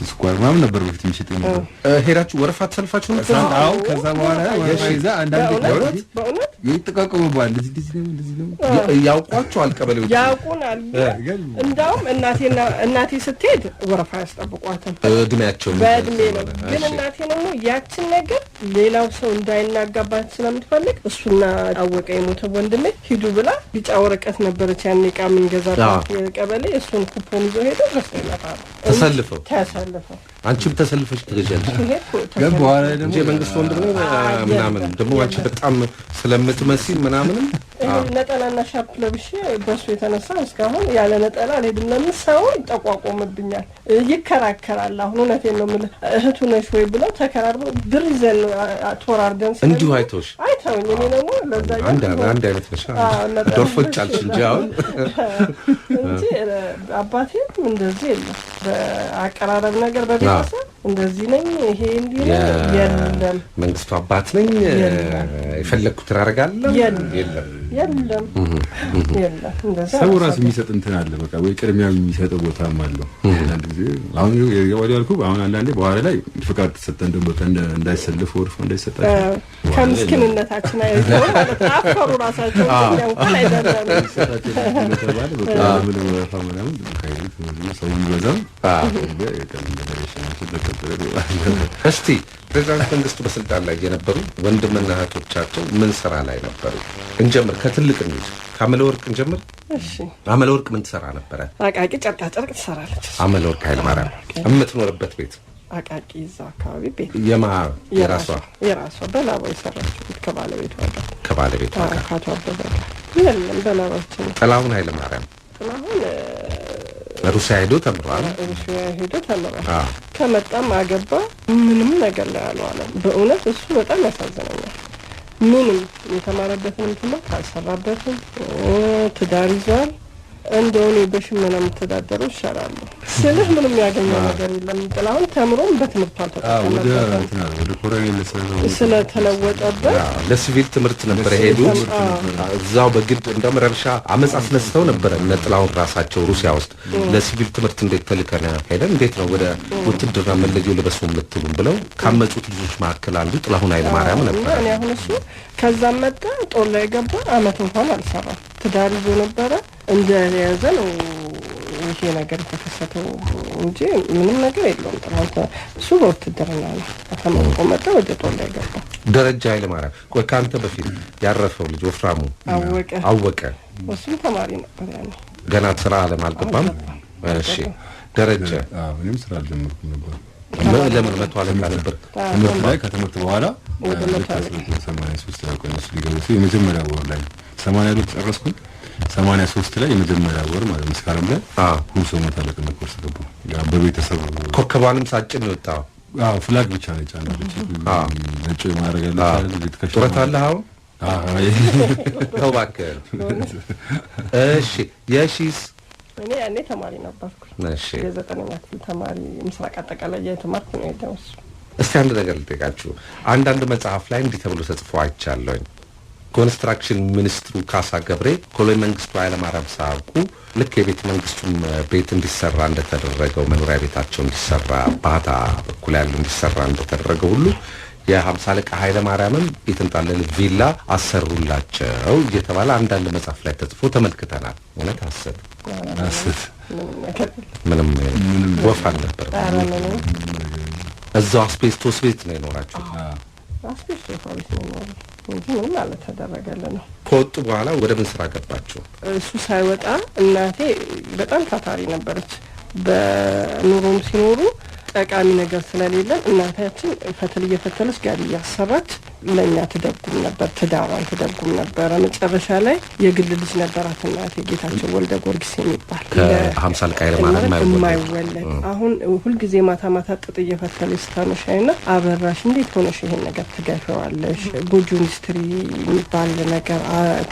ስኳር ምናምን ነበር በፊት የሚሸጥ ነበር። ሄዳችሁ ወረፋ ተሰልፋችሁ ነበር? አዎ። ከዛ በኋላ ወረፋ ይዘህ አንዳንዴ በእውነት ይጠቋቆሙብሃል። እንደዚህ እንደዚህ ነው እንደዚህ ነው ያውቋቸዋል፣ ቀበሌዎች ያውቁናል። እንዳውም እናቴ ስትሄድ ወረፋ አያስጠብቋትም። እድሜያቸው በእድሜ ነው። ግን እናቴ ደግሞ ያችን ነገር ሌላው ሰው እንዳይናጋባት ስለምትፈልግ እሱና አወቀ የሞተ ወንድሜ ሂዱ ብላ ቢጫ ወረቀት ነበረች ያኔ ዕቃ የምንገዛባት ቀበሌ፣ እሱን ኩፖን ይዘው ሄደው ገዝተው ይመጣሉ። ተሰልፈው ተሰልፈው አንቺም ተሰልፈሽ ትገዣለሽ። ግን በኋላ ደግሞ እንጂ የመንግስት ወንድም ነው ምናምን ደግሞ አንቺ በጣም ስለምትመሲል ምናምንም ነጠላና ሻርፕ ለብሼ በሱ የተነሳ እስካሁን ያለ ነጠላ አልሄድም። ለምን ሰው ይጠቋቆምብኛል፣ ይከራከራል። አሁን እውነቴን ነው የምልህ እህቱ ነሽ ወይ ብለው ተከራርበው ብር ይዘን ተወራርደን እንዲሁ አይተውሽ አይተውኝ። እኔ ደግሞ ለዛ አንድ አይነት ነሽ ዶርፎች አልሽ እንጂ አሁን እንጂ አባቴም እንደዚህ የለም። በአቀራረብ ነገር በቤተሰብ እንደዚህ ነኝ ይሄ እንዲህ ነው የለም። መንግስቱ አባት ነኝ የፈለግኩትን አደርጋለሁ የለም የለም የለም። እንደዛ ሰው ራሱ የሚሰጥ እንትን አለ በቃ ወይ ቅድሚያ የሚሰጠው ቦታም አለው። አንዳንድ ጊዜ አሁን ያልኩህ አሁን አንዳንዴ በኋላ ላይ ፍቃድ ተሰጠን ደግሞ እንዳይሰልፍ ወርፎ እንዳይሰጣቸው ከምስኪንነታችን አይተው ማለት አፈሩ ራሳቸው እኛ እንኳን አይደለም ተባለ በቃ ምንም ወረፋ ምናምን ሰው ቢበዛም ተቀጥረን። እስቲ ፕሬዚዳንት መንግስቱ በስልጣን ላይ የነበሩ ወንድምና እህቶቻቸው ምን ስራ ላይ ነበሩ? እንጀምር፣ ከትልቅ እንሂድ። ከአመለወርቅ እንጀምር። እሺ። አመለወርቅ ምን ትሰራ ነበረ? አቃቂ ጨርቃ ጨርቅ ትሰራለች። አመለወርቅ ኃይለማርያም የምትኖርበት ቤት አቃቂ እዛው አካባቢ ቤት። የማ የራሷ? የራሷ በላባ የሰራችው ቤት ከባለቤቷ ጋር። ከባለቤቷ ጋር። ከአቶ አበበ ጋር። የለም፣ በላባችን ነው። ጥላሁን ኃይለማርያም? ጥላሁን ሩሲያ ሄዶ ተምሯል። ሩሲያ ሄዶ ተምሯል። ከመጣም አገባ። ምንም ነገር ላይ አልዋለም። በእውነት እሱ በጣም ያሳዝነኛል። ምንም የተማረበትንም ትምህርት አልሰራበትም። ትዳር ይዟል። እንደው እኔ በሽመና የምተዳደረው ይሻላሉ ስልህ ምንም ያገኘው ነገር የለም። ጥላሁን ተምሮም በትምህርቱ ወደ አልተጠቀመበትም። እንትና ወደ ኮሎኔል ስለተለወጠበት። ለሲቪል ትምህርት ነበር የሄዱት። እዛው በግድ እንደውም ረብሻ አመፅ አስነስተው ነበረ እነ ጥላሁን ራሳቸው ሩሲያ ውስጥ። ለሲቪል ትምህርት እንዴት ተልከን ሄደን እንዴት ነው ወደ ውትድርና መለዮ ልበሱ የምትሉን ብለው ካመጹት ልጆች መካከል አንዱ ጥላሁን ኃይለማርያም እና ነበረ። እኔ አሁን እሱ ከዛም መጣ፣ ጦር ላይ ገባ። አመት እንኳን አልሰራም። ትዳር ይዞ ነበረ፣ እንደያዘ ነው ይሄ ነገር የተከሰተው እንጂ ምንም ነገር የለውም። ጥላሁን እሱ በውትድርና ነው ተመርቆ መጣ፣ ወደ ጦር ላይ ገባ። ደረጃ ኃይለማርያም፣ ቆይ ከአንተ በፊት ያረፈው ልጅ ወፍራሙ? አወቀ። አወቀ። እሱም ተማሪ ነበር ያኔ። ገና ስራ አለም አልገባም። እሺ ደረጀ? እኔም ስራ አልጀመርኩም ነበር። ለምን መቶ አለቃ ነበር? ትምህርት ላይ፣ ከትምህርት በኋላ ወደ መቶ ልክ 1983 ያው እነሱ ሊገቡ ሲሉ የመጀመሪያ ወር ላይ፣ 82 ጨረስኩኝ። 83 ላይ የመጀመሪያ ወር ማለት መስከረም ላይ ሁምሶ መቶ አለቅነት ኮርስ ገባሁ። ያው በቤተሰብ ኮከቧንም ሳጭን ነው የወጣው። አዎ፣ flag ብቻ ነው የጫነች። ነጭ ማድረግ ያለ ትከሻ። ጡረታ አለህ አሁን? ተው እባክህ። እሺ የሺስ? እኔ ያኔ ተማሪ ነበርኩ። የዘጠነኛ ክፍል ተማሪ፣ ምስራቅ አጠቃላይ እየተማርኩ ነው የሄደው እሱ። እስቲ አንድ ነገር ልጠይቃችሁ። አንዳንድ መጽሐፍ ላይ እንዲህ ተብሎ ተጽፎ አይቻለሁኝ። ኮንስትራክሽን ሚኒስትሩ ካሳ ገብሬ ኮሎኔል መንግስቱ ኃይለማርያም ሳያውቁ ልክ የቤተ መንግስቱም ቤት እንዲሰራ እንደተደረገው፣ መኖሪያ ቤታቸው እንዲሰራ፣ ባህታ በኩል ያለው እንዲሰራ እንደተደረገው ሁሉ የሀምሳ አለቃ ኃይለማርያምም የተንጣለለ ቪላ አሰሩላቸው እየተባለ አንዳንድ መጽሐፍ ላይ ተጽፎ ተመልክተናል። እውነት ሐሰት? ሐሰት። ምንም ነገር የለም። ምንም ወፍ አልነበረም። ኧረ ምንም። እዛው አስቤስቶስ ቤት ነው የኖራችሁት? አስቤስቶ ቤት ነው የኖረው እንጂ ምንም አልተደረገልንም። ከወጡ በኋላ ወደ ምን ስራ ገባችሁ? እሱ ሳይወጣ እናቴ በጣም ታታሪ ነበረች። በኑሮም ሲኖሩ ጠቃሚ ነገር ስለሌለን እናታችን ፈትል እየፈተለች፣ ጋቢ እያሰራች ለእኛ ትደጉም ነበር፣ ትዳሯን ትደጉም ነበረ። መጨረሻ ላይ የግል ልጅ ነበራት እናቴ፣ ጌታቸው ወልደ ጊዮርጊስ የሚባል። ከሀምሳ አለቃ ኃይለማርያም የማይወለድ። አሁን ሁልጊዜ ማታ ማታ ጥጥ እየፈተለች ስታመሻይና አበራሽ እንዴት ሆነሽ ይሄን ነገር ትገፊዋለሽ? ጎጆ ኢንዱስትሪ የሚባል ነገር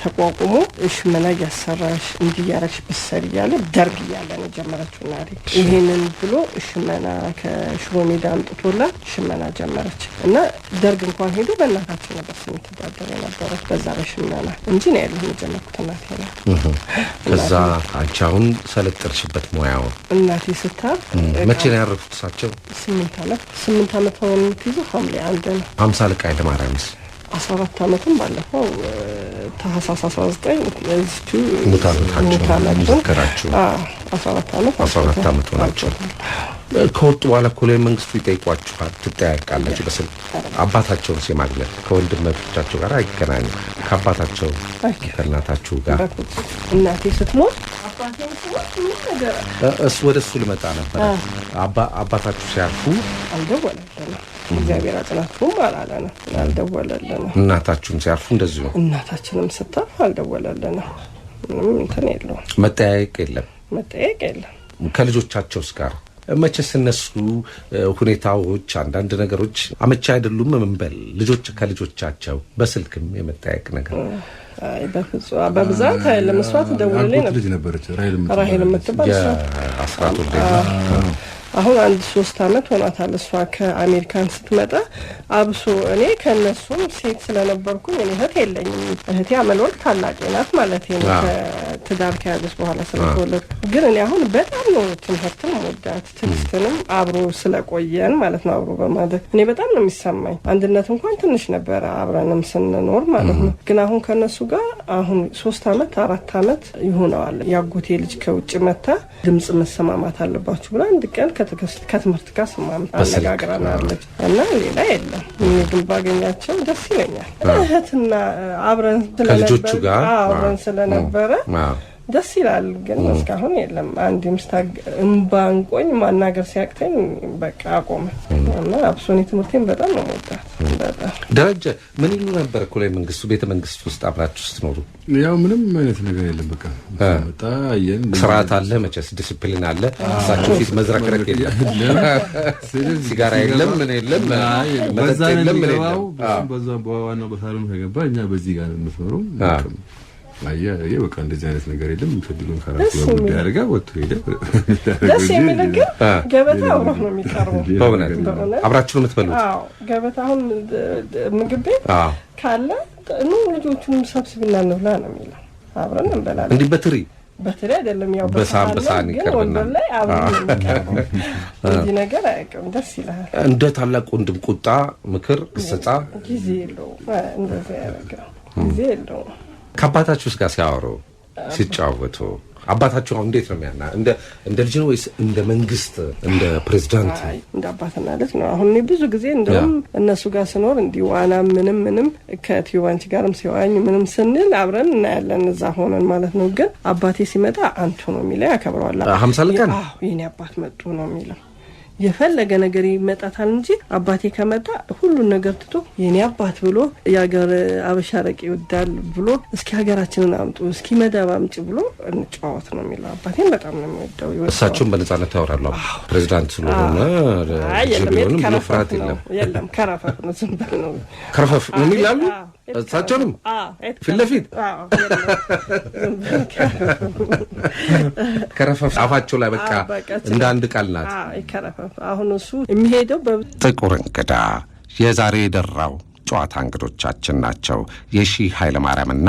ተቋቁሞ ሽመና እያሰራሽ እንዲህ እያረግሽ ብትሰሪ እያለ፣ ደርግ እያለ ነው የጀመረችው እናቴ። ይሄንን ብሎ ሽመና ከሽሮ ሜዳ አምጥቶላት ሽመና ጀመረች እና ደርግ እንኳን ሄዶ በእናታችን ነበር ስንተዳደር የነበረው በዛ በሽመና እንጂ ነው ያለሁ የጀመርኩት እናቴ ናት። ከዛ አንቺ አሁን ሰለጠንሽበት ሙያውን። እናቴ ስታርፍ መቼ ነው ያረፉት እሳቸው? 8 አመት፣ 8 አመት ሆኖ የምትይዘው ሐምሌ 1 ነው። ሀምሳ አለቃ ኃይለማርያምስ? 14 አመቱን ባለፈው ታህሳስ 19 እዚሁ ሙት ዓመታቸው ሙት ዓመቱን ዘከራችሁ። 14 አመት። 14 ዓመት ሆናቸው። ከወጡ በኋላ ኮሎኔል መንግስቱ ይጠይቋችኋል፣ ትጠያቃላችሁ በስልክ? አባታቸውን የማግኘት፣ ከወንድሞቻቸው ጋር አይገናኙም። ከአባታቸው ከእናታችሁ ጋር? በፍጹም። እናቴ ስትሞት፣ አባቴም ሲሞት ምንም ነገር እሱ ወደ እሱ ልመጣ ነበር። አባታችሁ ሲያርፉ አልደወለልንም። እግዚአብሔር አጽናችሁም አላለንም፣ አልደወለልንም። እናታችሁም ሲያርፉ እንደዚሁ? እናታችንም ስታርፍ አልደወለልንም። ምንም እንትን የለውም። መጠያየቅ የለም። መጠየቅ የለም። ከልጆቻቸውስ ጋር? መቼስ እነሱ ሁኔታዎች አንዳንድ ነገሮች አመቺ አይደሉም። ምን በል ልጆች ከልጆቻቸው በስልክም የመጠያየቅ ነገር? አይ በፍጹም፣ በብዛት አይደለም። እሷ ትደውልልኝ አጎት ነበር። ልጅ ነበረች ራሄል የምትባል። ራሄል የምትባል እሷ የአስራት ወልደ አሁን አንድ 3 አመት ሆኗታል። እሷ ከአሜሪካን ስትመጣ አብሶ እኔ ከእነሱም ሴት ስለነበርኩኝ እኔ እህት የለኝም። እህቴ አመልወርቅ ታላቄ ናት ማለት ነው። ከትዳር ከያዘች በኋላ ስለተወለድኩ ግን እኔ አሁን በጣም ነው ትምህርትን መወዳት፣ ትዕግስትንም አብሮ ስለቆየን ማለት ነው። አብሮ በማደግ እኔ በጣም ነው የሚሰማኝ። አንድነት እንኳን ትንሽ ነበረ አብረንም ስንኖር ማለት ነው። ግን አሁን ከእነሱ ጋር አሁን 3 አመት 4 አመት ይሆነዋል። ያጎቴ ልጅ ከውጭ መታ ድምጽ መሰማማት አለባችሁ ብላ አንድ ቀን ከትምህርት ጋር ስማም አነጋግራናለች እና ሌላ የለም። እኔ ግን ባገኛቸው ደስ ይለኛል። እህትና አብረን ከልጆቹ ጋር አብረን ስለነበረ ደስ ይላል። ግን እስካሁን የለም። አንድ ምስታግ እምባንቆኝ ማናገር ሲያቅተኝ በቃ አቆመ እና አብሶ እኔ ትምህርቴን በጣም ነው የምወዳት። በጣም ደረጀ፣ ምን ይሉ ነበር ኮሎኔል መንግስቱ ቤተ መንግስት ውስጥ አብራችሁ ስትኖሩ? ያው ምንም አይነት ነገር የለም። በቃ መጣ አየን። ስርዓት አለ መቼስ፣ ዲስፕሊን አለ። እሳቸው ፊት መዝረክረክ የለም፣ ሲጋራ የለም፣ ምን የለም፣ መጠጥ የለም፣ ምን የለም። በዛ በዋናው በሳሎን ከገባ እኛ በዚህ ጋር ነው የምትኖረው። አየ በቃ እንደዚህ አይነት ነገር የለም። የሚፈልገውን ከራሱ ጋር ጉዳይ አድርጋ ወጥቶ ሄደ። ደስ የሚል ግን ገበታ አብሮ ነው የሚቀርበው። በእውነት አብራችሁ ነው የምትበሉት? አዎ ገበታ አሁን ምግብ ቤት ካለ ኑ ልጆቹንም ሰብስብና እንብላ ነው የሚለው። አብረን እንበላለን። እንዲህ በትሪ በትሪ አይደለም ያው በሳህን በሳህን ግን ወንበር ላይ አብረን ነው የሚቀርበው። እንዲህ ነገር አያውቅም። ደስ ይላል። እንደ ታላቅ ወንድም ቁጣ፣ ምክር፣ ግሰጻ ጊዜ የለውም። እንደዚህ አያደርግም። ጊዜ የለውም። ከአባታችሁ ጋር ሲያወሩ ሲጫወቱ አባታችሁ አሁን እንዴት ነው የሚያና እንደ ልጅ ነው ወይስ እንደ መንግስት እንደ ፕሬዚዳንት? እንደ አባትና ልጅ ነው። አሁን እኔ ብዙ ጊዜ እንደውም እነሱ ጋር ስኖር እንዲህ ዋና ምንም ምንም ከቲዩባንቺ ጋርም ሲዋኝ ምንም ስንል አብረን እናያለን እዛ ሆነን ማለት ነው። ግን አባቴ ሲመጣ አንቱ ነው የሚለው፣ ያከብረዋል። 50 ቀን አዎ የኔ አባት መጡ ነው የሚለው። የፈለገ ነገር ይመጣታል እንጂ አባቴ ከመጣ ሁሉን ነገር ትቶ የኔ አባት ብሎ የሀገር አበሻ አረቄ ይወዳል ብሎ እስኪ ሀገራችንን አምጡ እስኪ መዳብ አምጪ ብሎ እንጫወት ነው የሚለው። አባቴን በጣም ነው የሚወደው። እሳቸውን በነጻነት ያወራሉ። ፕሬዚዳንት ስለሆነ ቢሆንም ብሎ ፍርሃት የለም። የለም ከረፈፍ ነው፣ ዝም በል ነው ከረፈፍ ነው የሚላሉ እሳቸውንም ፊት ለፊት ከረፈፍ አፋቸው ላይ በቃ እንደ አንድ ቃል ናት። ከረፈፍ አሁን እሱ የሚሄደው ጥቁር እንግዳ የዛሬ የደራው ጨዋታ እንግዶቻችን ናቸው። የሺ ኃይለማርያምና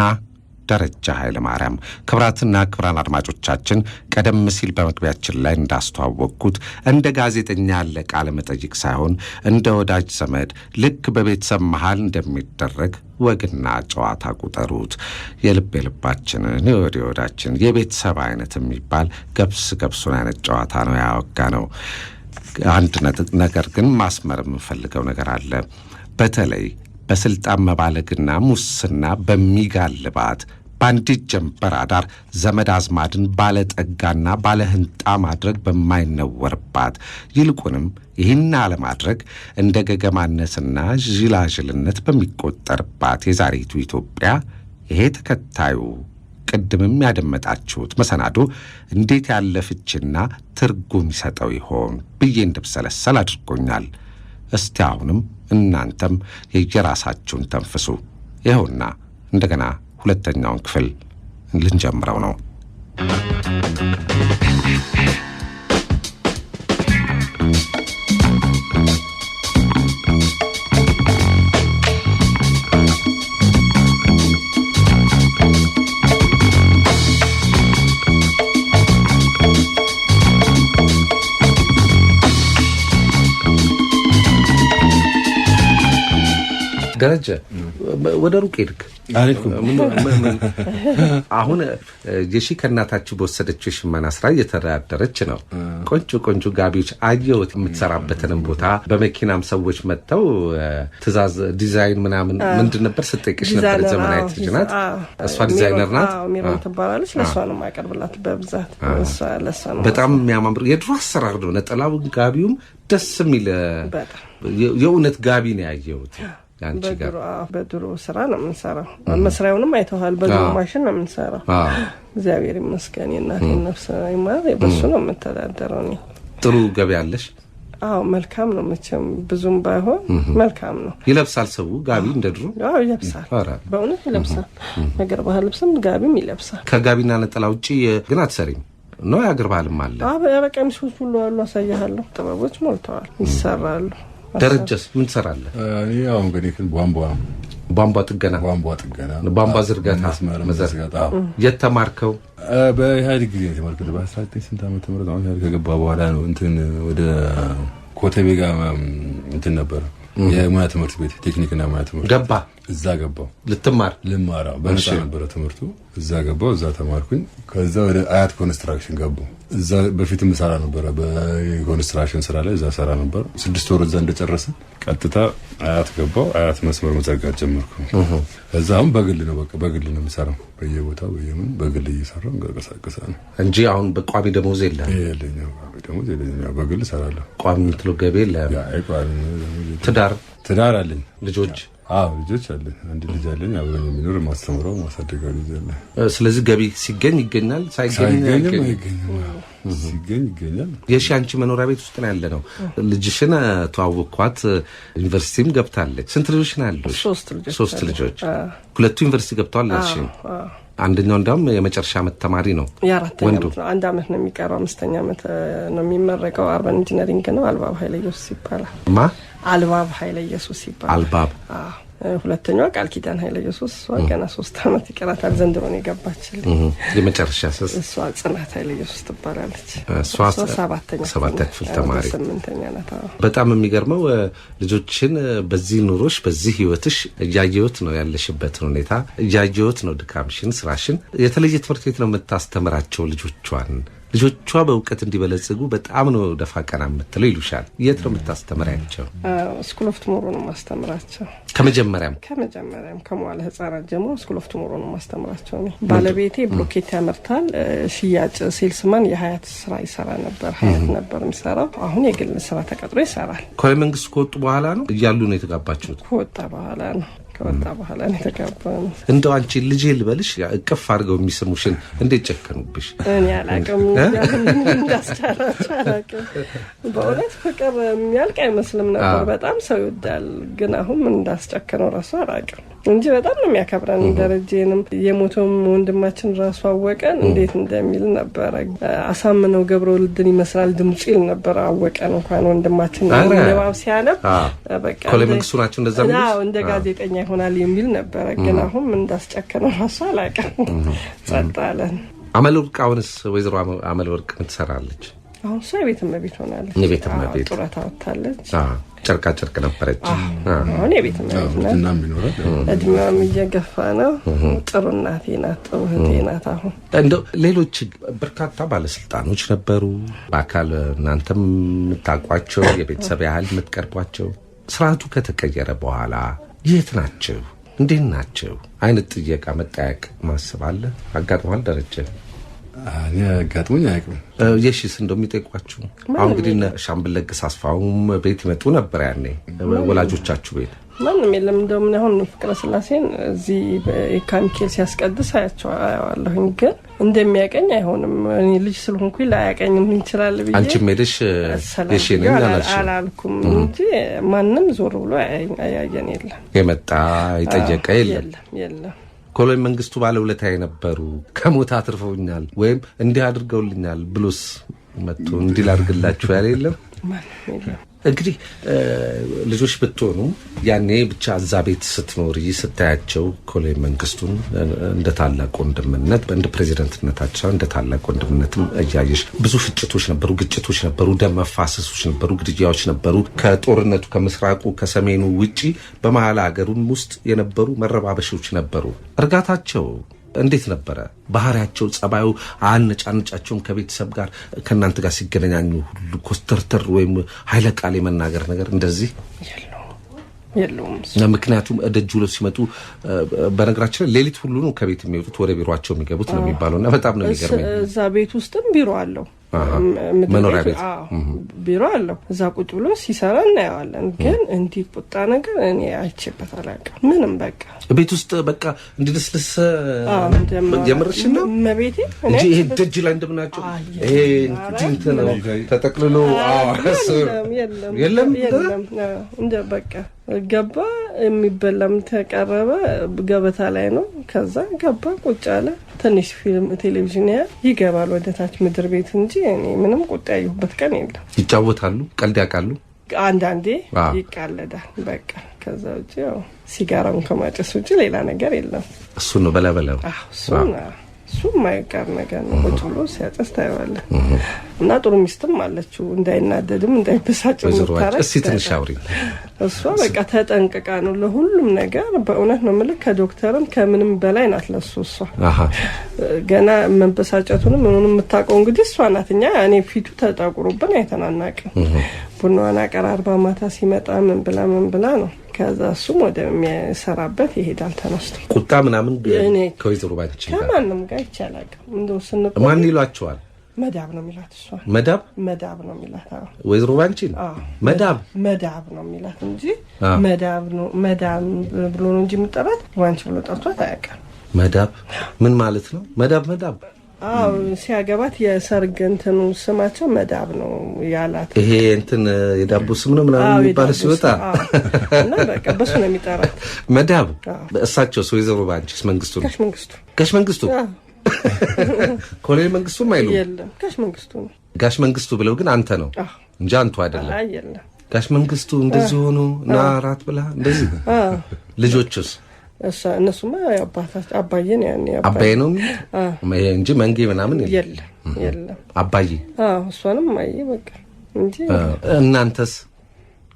ደረጃ ኃይለማርያም። ክብራትና ክብራን አድማጮቻችን ቀደም ሲል በመግቢያችን ላይ እንዳስተዋወቅኩት እንደ ጋዜጠኛ ያለ ቃለ መጠይቅ ሳይሆን እንደ ወዳጅ ዘመድ ልክ በቤተሰብ መሃል እንደሚደረግ ወግና ጨዋታ ቁጠሩት። የልብ የልባችንን የወድ የወዳችን የቤተሰብ አይነት የሚባል ገብስ ገብሱን አይነት ጨዋታ ነው ያወጋ ነው። አንድ ነገር ግን ማስመር የምንፈልገው ነገር አለ። በተለይ በስልጣን መባለግና ሙስና በሚጋልባት በአንዲት ጀንበር አዳር ዘመድ አዝማድን ባለጠጋና ባለህንጣ ማድረግ በማይነወርባት ይልቁንም ይህን አለማድረግ እንደ ገገማነትና ዥላዥልነት በሚቆጠርባት የዛሬቱ ኢትዮጵያ ይሄ ተከታዩ ቅድምም ያደመጣችሁት መሰናዶ እንዴት ያለ ፍቺና ትርጉም ይሰጠው ይሆን ብዬ እንድብሰለሰል አድርጎኛል። እስቲ አሁንም እናንተም የየራሳችሁን ተንፍሱ። ይኸውና እንደገና ሁለተኛውን ክፍል ልንጀምረው ነው። ደረጀ ወደ ሩቅ ሄድክ። አሁን የሺ ከእናታችሁ በወሰደችው የሽመና ስራ እየተዳደረች ነው። ቆንጆ ቆንጆ ጋቢዎች አየሁት። የምትሰራበትንም ቦታ በመኪናም ሰዎች መጥተው ትዕዛዝ ዲዛይን ምናምን ምንድን ነበር ስጠይቅሽ ነበር። ዘመናዊት ልጅ ናት እሷ፣ ዲዛይነር ናት። ሚሮን ትባላለች። ለእሷ ነው የማቀርብላት በብዛት። በጣም የሚያማምሩ የድሮ አሰራር ነው። ነጠላው ጋቢውም ደስ የሚል የእውነት ጋቢ ነው ያየሁት። በድሮ ስራ ነው የምንሰራው። መስሪያውንም አይተዋል። በድሮ ማሽን ነው የምንሰራው። እግዚአብሔር ይመስገን የእናቴን ነፍስ ይማር። በሱ ነው የምተዳደረው። እኔ ጥሩ ገቢ አለሽ? አዎ መልካም ነው። መቼም ብዙም ባይሆን መልካም ነው። ይለብሳል ሰው ጋቢ እንደ ድሮ? አዎ ይለብሳል፣ በእውነት ይለብሳል። ነገር ባህል ልብስም ጋቢም ይለብሳል። ከጋቢና ነጠላ ውጭ ግን አትሰሪም ነው? የአገር ባህልም አለ። ቀሚሶች ሁሉ አሉ፣ አሳያለሁ። ጥበቦች ሞልተዋል፣ ይሰራሉ። ደረጀስ ምን ትሰራለህ? እኔ ያው እንግዲህ ቧንቧ ጥገና፣ ቧንቧ ዝርጋታ፣ መዘርጋታ። የት ተማርከው? በኢህአዴግ ጊዜ ነው የተማርኩት። በ19 ዓመተ ምህረት አሁን ኢህአዴግ ከገባ በኋላ ነው እንትን ወደ ኮተቤ ጋር እንትን ነበረ የሙያ ትምህርት ቤት፣ ቴክኒክና ሙያ ትምህርት ገባ። እዛ ገባው ልትማር? ልማራ በነፃ ነበረ ትምህርቱ። እዛ ገባሁ፣ እዛ ተማርኩኝ። ከዛ ወደ አያት ኮንስትራክሽን ገቡ። እዛ በፊትም ሰራ ነበረ፣ በኮንስትራክሽን ስራ ላይ እዛ ሰራ ነበር። 6 ወር እዛ እንደጨረሰ ቀጥታ አያት ገባሁ። አያት መስመር መዘርጋት ጀመርኩ። ከዛ አሁን በግል ነው፣ በቃ በግል ነው የምሰራው። በየቦታው በየምን በግል እየሰራሁ እንቀሳቀሳለሁ እንጂ አሁን በቋሚ ደሞዝ የለም። የለኝም፣ ቋሚ ደሞዝ የለኝም። ያው በግል እሰራለሁ። ቋሚ የምትለው ገቢ የለም። ቋሚ ደሞዝ የለም። ትዳር አለኝ። ልጆች? አዎ ልጆች አለኝ። አንድ ልጅ አለኝ፣ አብሮኝ የሚኖር ማስተምረው ማሳደገው ልጅ አለ። ስለዚህ ገቢ ሲገኝ ይገኛል፣ ሳይገኝ አይገኝም። ሲገኝ ይገኛል። የሺ አንቺ መኖሪያ ቤት ውስጥ ነው ያለ ነው። ልጅሽን ተዋወቅኳት፣ ዩኒቨርሲቲም ገብታለች። ስንት ልጆች ነው ያሉሽ? 3 ልጆች። ሁለቱ ዩኒቨርሲቲ ገብተዋል አልሽ። አንደኛው እንደውም የመጨረሻ ዓመት ተማሪ ነው። የአራተኛ ዓመት ነው። አንድ ዓመት ነው የሚቀረው። 5ኛ ዓመት ነው የሚመረቀው። urban engineering ነው። አልባብ ኃይለ ኢየሱስ ይባላል። ማ? አልባብ ኃይለ ኢየሱስ ይባላል። አልባብ። አዎ። ሁለተኛዋ ቃል ኪዳን ኃይለ ኢየሱስ፣ እሷ ገና 3 ዓመት ይቀራታል። ዘንድሮ ነው የገባችልኝ። የመጨረሻ እሷ ጽናት ኃይለ ኢየሱስ ትባላለች። እሷ ሰባተኛ ክፍል ተማሪ፣ 8ኛ ናት። በጣም የሚገርመው ልጆችን በዚህ ኑሮሽ በዚህ ህይወትሽ እያየሁት ነው ያለሽበትን ሁኔታ እያየሁት ነው፣ ድካምሽን፣ ስራሽን። የተለየ ትምህርት ቤት ነው የምታስተምራቸው ልጆቿን። ልጆቿ በእውቀት እንዲበለጽጉ በጣም ነው ደፋ ቀና የምትለው ይሉሻል። የት ነው የምታስተምሪያቸው? School of Tomorrow ነው የማስተምራቸው። ከመጀመሪያም ከመዋለ ህጻናት ጀምሮ School of Tomorrow ነው የማስተምራቸው። እኔ ባለቤቴ ብሎኬት ያመርታል፣ ሽያጭ salesman፣ የሀያት ስራ ይሰራ ነበር። ሀያት ነበር የሚሰራው። አሁን የግል ስራ ተቀጥሮ ይሰራል። ኮሎኔል መንግስቱ ከወጡ በኋላ ነው እያሉ ነው የተጋባችሁት? ከወጣ በኋላ ነው ከወጣ በኋላ ነው የተጋባነው። እንደው አንቺ ልጄ ልበልሽ እቅፍ አድርገው የሚስሙሽን እንዴት ጨከኑብሽ? እኔ አላውቅም፣ እንዳስቻላቸው አላውቅም። በእውነት ፍቅር የሚያልቅ አይመስልም ነበር። በጣም ሰው ይወዳል፣ ግን አሁን ምን እንዳስጨከነው ራሱ አላውቅም እንጂ በጣም ነው የሚያከብረን። ደረጀንም የሞተውም ወንድማችን ራሱ አወቀን እንዴት እንደሚል ነበረ። አሳምነው ገብረወልድን ይመስላል ድምፁ ይል ነበር። አወቀን እንኳን ወንድማችን ንባብ ሲያነብ በቃ ኮሎኔል መንግስቱ ናቸው እንደዛ የሚሉት? አዎ እንደ ጋዜጠኛ ይሆናል የሚል ነበረ። ግን አሁን ምን እንዳስጨከነው ራሱ አላውቅም። ጸጥ አለን። አመለወርቅ አሁንስ ወይዘሮ አመለወርቅ ምን ትሰራለች? አሁን እሷ የቤት እመቤት ሆናለች። የቤት እመቤት ጡረታ ወጥታለች። ጨርቃ ጨርቅ ነበረች። አሁን የቤት እመቤት ናት። እድሜዋም እየገፋ ነው። ጥሩ እናቴ ናት፣ ጥሩ እህቴ ናት። አሁን እንደው ሌሎች በርካታ ባለስልጣኖች ነበሩ በአካል እናንተም የምታውቋቸው የቤተሰብ ያህል የምትቀርቧቸው። ስርዓቱ ከተቀየረ በኋላ የት ናቸው እንዴት ናቸው አይነት ጥየቃ መጠያየቅ ማሰብ አለ አጋጥሟል? ደረጀ? እኔ አጋጥሞኝ አያውቅም። የሺስ እንደሚጠይቋችሁ አሁን እንግዲህ ሻምበል ለገሰ አስፋውም ቤት ይመጡ ነበር ያኔ ወላጆቻችሁ ቤት? ማንም የለም። እንደውም አሁን ፍቅረ ስላሴን እዚህ የካ ሚካኤል ሲያስቀድስ አያቸዋለሁኝ፣ ግን እንደሚያቀኝ አይሆንም። እኔ ልጅ ስለሆንኩኝ ላያቀኝም ይችላል ብዬ አንቺም ሄደሽ የሺ ነኝ አላልኩም እንጂ ማንም ዞር ብሎ አያየን የለም። የመጣ የጠየቀ የለም። የለም። ኮሎኔል መንግስቱ ባለውለታዬ ነበሩ፣ ከሞት አትርፈውኛል ወይም እንዲህ አድርገውልኛል ብሎስ መጥቶ እንዲህ ላድርግላችሁ ያለ የለም? ማንም የለም። እንግዲህ ልጆች ብትሆኑ ያኔ ብቻ እዛ ቤት ስትኖሪ ስታያቸው ኮሎኔል መንግስቱን እንደ ታላቅ ወንድምነት እንደ ፕሬዚደንትነታቸው እንደ ታላቅ ወንድምነትም እያየሽ ብዙ ፍጭቶች ነበሩ፣ ግጭቶች ነበሩ፣ ደም መፋሰሶች ነበሩ፣ ግድያዎች ነበሩ። ከጦርነቱ ከምስራቁ ከሰሜኑ ውጪ በመሀል ሀገሩም ውስጥ የነበሩ መረባበሾች ነበሩ። እርጋታቸው እንዴት ነበረ? ባህሪያቸው፣ ጸባዩ አነጫነጫቸውም ከቤተሰብ ጋር ከእናንተ ጋር ሲገናኙ ሁሉ ኮስተርተር ወይም ኃይለ ቃል የመናገር ነገር እንደዚህ የለውም። ምክንያቱም ደጅ ውለው ሲመጡ በነገራችን ላይ ሌሊት ሁሉ ነው ከቤት የሚወጡት ወደ ቢሮአቸው የሚገቡት ነው የሚባለውና በጣም ነው የሚገርመኝ። እዛ ቤት ውስጥም ቢሮ አለው፣ መኖሪያ ቤት ቢሮ አለው። እዛ ቁጭ ብሎ ሲሰራ እናየዋለን። ግን እንዲህ ቁጣ ነገር እኔ አይቼበት አላውቅም። ምንም በቃ ቤት ውስጥ በቃ እንዲልስልስ የምርሽ ነው መቤቴ እንጂ ይሄ ደጅ ላይ እንደምናቸው ይሄ እንትን ነው ተጠቅልሎ የለም የለም። እንደ በቃ ገባ፣ የሚበላም ተቀረበ፣ ገበታ ላይ ነው። ከዛ ገባ፣ ቁጭ አለ፣ ትንሽ ፊልም ቴሌቪዥን ይገባል ወደ ታች ምድር ቤት እንጂ እኔ ምንም ቁጣ ያየሁበት ቀን የለም። ይጫወታሉ፣ ቀልድ ያውቃሉ፣ አንዳንዴ ይቃለዳል። በቃ ከዛ ውጪ ያው ሲጋራውን ከማጨስ ውጪ ሌላ ነገር የለም። እሱ ነው በላበላው። አዎ እሱ የማይቀር ነገር ነው። ቁጭ ብሎ ሲያጨስ ታየዋለህ። እና ጥሩ ሚስትም አለችው፣ እንዳይናደድም እንዳይበሳጭ ወይዘሮ ባንቺ የምታረግ። እስቲ ትንሽ አውሪኝ። እሷ በቃ ተጠንቅቃ ነው ለሁሉም ነገር። በእውነት ነው የምልህ፣ ከዶክተርም ከምንም በላይ ናት ለሱ እሷ። ገና መበሳጨቱንም ምኑንም የምታውቀው እንግዲህ እሷ ናት። እኛ እኔ ፊቱ ተጠቁሮብን አይተናናቅም። ቡናዋን አቀራርባ ማታ ሲመጣ ምን ብላ ምን ብላ ነው። ከዛ እሱም ወደሚሰራበት ይሄዳል ተነስቶ። ቁጣ ምናምን እኔ ከወይዘሮ ባንቺ ጋር ከማንም ጋር ይቻላል። እንደው ስንቆይ ማን ይሏቸዋል? መዳብ ነው የሚላት እሷ። መዳብ? መዳብ ነው የሚላት። አዎ። ወይዘሮ ባንቺን አዎ። መዳብ? መዳብ ነው የሚላት እንጂ መዳብ ነው መዳብ ብሎ ነው እንጂ የምጠራት ባንቺ ብሎ ጠርቷት አያውቅም። መዳብ ምን ማለት ነው? መዳብ መዳብ። አዎ፣ ሲያገባት የሰርግ እንትኑ ስማቸው መዳብ ነው ያላት። ይሄ እንትን የዳቦ ስም ነው ምናምን አዎ፣ የሚባለው የዳቦ ሲወጣ ስም፣ አዎ። እና በቃ በሱ ነው የሚጠራት። መዳብ። አዎ። እሳቸውስ ወይዘሮ ባንቺስ መንግስቱ ነው? ጋሽ መንግስቱ። ጋሽ መንግስቱ። አዎ። ኮሎኔል መንግስቱም አይሉም? የለም፣ ጋሽ መንግስቱ ነው። ጋሽ መንግስቱ ብለው ግን አንተ ነው አዎ። እንጂ አንቱ አይደለም። አይ የለም። ጋሽ መንግስቱ እንደዚህ ሆኖ እና እራት ብላ እንደዚህ። አዎ። ልጆቹስ? እሷ እነሱማ አባታቸው አባዬን ያኔ አባዬ ነው የሚሉት ይሄ እንጂ መንጌ ምናምን የለም። የለም የለም። አባዬ። አዎ፣ እሷንም አየ በቃ እንጂ። እናንተስ?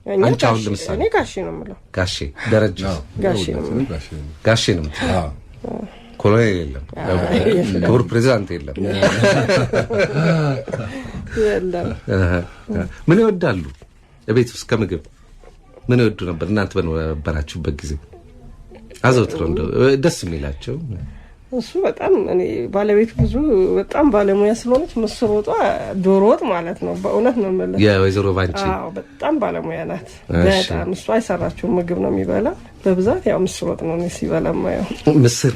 እኛ አንቺ አሁን ጋሼ- ለምሳሌ? እኔ ጋሼ ነው የምለው። ጋሼ ደረጀ? ጋሼ ነው የምለው። ጋሼ ነው። ጋሼ ነው የምትለው? አዎ። ኮሎኔል የለም፣ ክቡር ፕሬዚዳንት የለም። የለም። ምን ይወዳሉ? እቤት ውስጥ ከምግብ ምን ይወዱ ነበር? እናንተ በነበራችሁበት ጊዜ አዘውትረው እንደው ደስ የሚላቸው? እሱ በጣም እኔ ባለቤቱ ብዙ በጣም ባለሙያ ስለሆነች ምስር ወጧ፣ ዶሮ ወጥ ማለት ነው። በእውነት ነው የምልህ። የወይዘሮ ባንቺ? አዎ፣ በጣም ባለሙያ ናት። እሺ። በጣም እሷ የሰራችውን ምግብ ነው የሚበላ በብዛት። ያው ምስር ወጥ ነው እኔ ሲበላ ማየው። ምስር።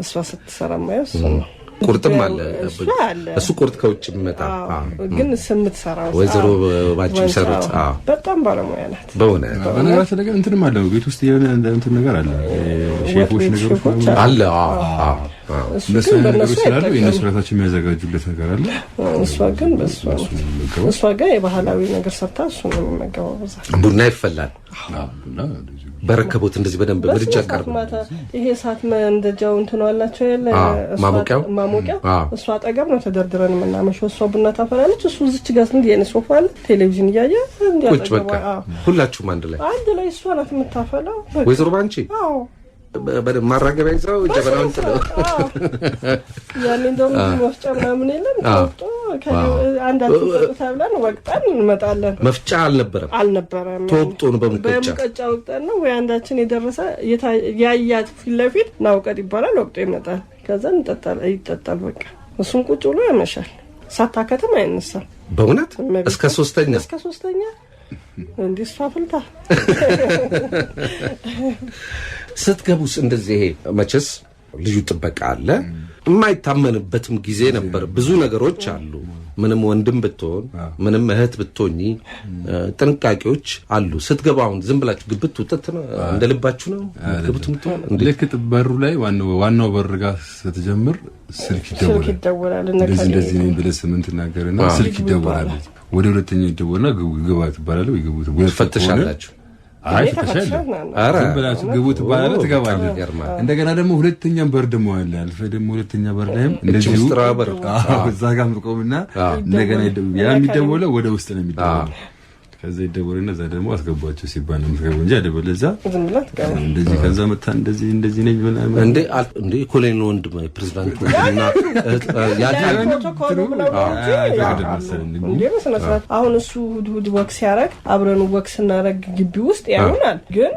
እሷ ስትሰራ ማየው እሱ ነው። ቁርጥም አለ። እሱ አለ። እሱ ቁርጥ ከውጭ የሚመጣ። አዎ፣ ግን ስምትሰራው ወይዘሮ ባንቺ የሚሰሩት አዎ። በጣም ባለሙያ ናት። በእውነት? በነገራችን ላይ ግን እንትንም አለው፣ ቤት ውስጥ የሆነ እንትን ነገር አለ፣ ሼፎች ቤት ነገሮች ሼፎች ምናምን አለ። አዎ፣ አዎ፣ አዎ። እሱ እነሱ ግን አይነት በእነሱ ነገሮች ስላሉ አይጠቀምም። የእነሱ ራሳቸው የሚያዘጋጁለት ነገር አለ። እሷ ግን በእሷ ነው። የሚመገበው። እሷ ጋር የባህላዊ ነገር ሰርታ እሱ ነው የሚመገበው ብዛት። ቡና ይፈላል። አዎ፣ እና እንደዚሁ በረከቦት እንደዚህ በደንብ ምድጃ በስነ ስርዓት ቀርቦ ማታ ይሄ እሳት መንደጃው እንትኑ አላቸው የለ እሷ- ማሞቂያው? ማሞቂያው እሷ አጠገብ ነው ተደርድረን የምናመሸው። እሷ ቡና ታፈላለች፣ እሱ እዚች ጋር ስንት የኔ ሶፋ አለ፣ ቴሌቪዥን እያየ እንዲህ ቁጭ አጠገቧ፣ በቃ አዎ። ሁላችሁም አንድ ላይ? አንድ ላይ እሷ ናት የምታፈላው። በቃ። ወይዘሮ ባንቺ? አዎ። በደንብ ማራገቢያ ይዘው ጀበናውን ጥለው? አዎ። ያኔ እንደውም መፍጫ ምናምን የለም፣ ተወቅጦ አንዳችን ጠጡ ተብለን ወቅጠን እንመጣለን። መፍጫ አልነበረም? አልነበረም። ተወቅጦ ነው በሙቀጫ? በሙቀጫ ወቅጠን ነው ወይ አንዳችን የደረሰ ያያት ፊት ለፊት ናውቀጥ ይባላል፣ ወቅጦ ይመጣል። ከዛ እንጠጣል፣ ይጠጣል። በቃ እሱም ቁጭ ብሎ ያመሻል። ሳታከትም አይነሳም። በእውነት? እመቤቴ። እስከ ሶስተኛ? እስከ ሶስተኛ እንዲህ እሷ ፍልታ። ስትገቡስ እንደዚህ ይሄ መቼስ ልዩ ጥበቃ አለ። የማይታመንበትም ጊዜ ነበር። ብዙ ነገሮች አሉ። ምንም ወንድም ብትሆን ምንም እህት ብትሆኚ ጥንቃቄዎች አሉ። ስትገቡ አሁን ዝም ብላችሁ ግብት ውጥት ነው እንደ ልባችሁ ነው ግብት ምትሆን እንዴ? ልክ በሩ ላይ ዋናው በር ጋር ስትጀምር ስልክ ስልክ ይደወላል። ይደወላል። እነ እንደዚህ ከሌ እንደዚህ ነኝ ብለህ ስምን ትናገርና ስልክ ይደወላል። ወደ ሁለተኛው ይደወልና ግባ ትባላለህ ወይ ግቡ ትባላለህ። ትፈትሻላችሁ? አይ እኔ ፍተሻ የለም። ተፈትሸን ነው። ኧረ ዝም ብላችሁ ግቡ ትባላለህ፣ ትገባለህ። ይገርማል። እንደገና ደግሞ ሁለተኛም በር ደግሞ አለ። አልፈህ ደግሞ ሁለተኛ በር ላይም እንደዚሁ ምስጢራዊ በር። አዎ፣ እዛ ጋር ቆምና እንደገና ያ የሚደወለው ወደ ውስጥ ነው የሚደወለው። ከዛ ይደወልና እዛ ደግሞ አስገቧቸው ሲባል ነው የምትገባው እንጂ አለበለዚያ ዝም ብለህ ትገባ። እንደዚህ ከዛ መታ እንደዚህ እንደዚህ ነኝ ምናምን እንዴ እንዴ ኮሎኔል ወንድም ፕሬዝዳንት ወንድምና እህት ያውቃሉ? ፕሮቶኮሉ ምናምን እንጂ አይፈቅድም ያውቃሉ። መሰለኝ። እንዴ በስነ ስርዓት አሁን እሱ እሑድ እሑድ walk ሲያደርግ አብረን walk ስናደርግ ግቢ ውስጥ ያዩናል። ግን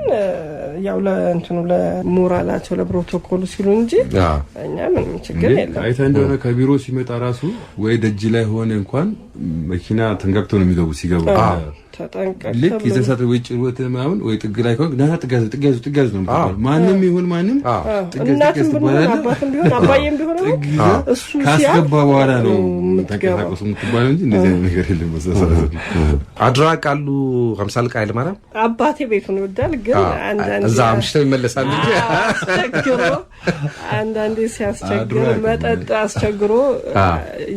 ያው ለእንትኑ ለሞራላቸው ለፕሮቶኮሉ ሲሉ እንጂ እኛ ምንም ችግር የለም። አይተህ እንደሆነ ከቢሮ ሲመጣ ራሱ ወይ ደጅ ላይ ሆነ እንኳን መኪና ተንጋግቶ ነው የሚገቡ ሲገቡ። ተጠንቀቅ ልክ ተብሎ የዛ ሰዓት ወይ ጭሮት ምናምን ወይ ጥግ ላይ ከሆንክ ና ጥግ ያዙ ጥግ ያዙ ጥግ ያዙ ነው የምትባለው። ማንም ይሁን ማንም ጥግ ያዙ ጥግ እናትም ያዙ ብንሆን ትባላለህ። አባትም ቢሆን አባዬም ቢሆን አሁን ጥግ ይዘህ እሱ ሲያልፍ ካስገባ በኋላ ነው የምትገባው። ተንቀሳቀሱ የምትባለው እንጂ እንደዚህ አይነት ነገር የለም። በዛ ሰዓት አድራ ቃሉ ሃምሳ አለቃ ኃይለማርያም? አባቴ ቤቱን ይወዳል፣ ግን አንዳንድ እዛ አምሽተው ይመለሳሉ እንጂ። አስቸግሮ አንዳንዴ ሲያስቸግር መጠጥ አስቸግሮ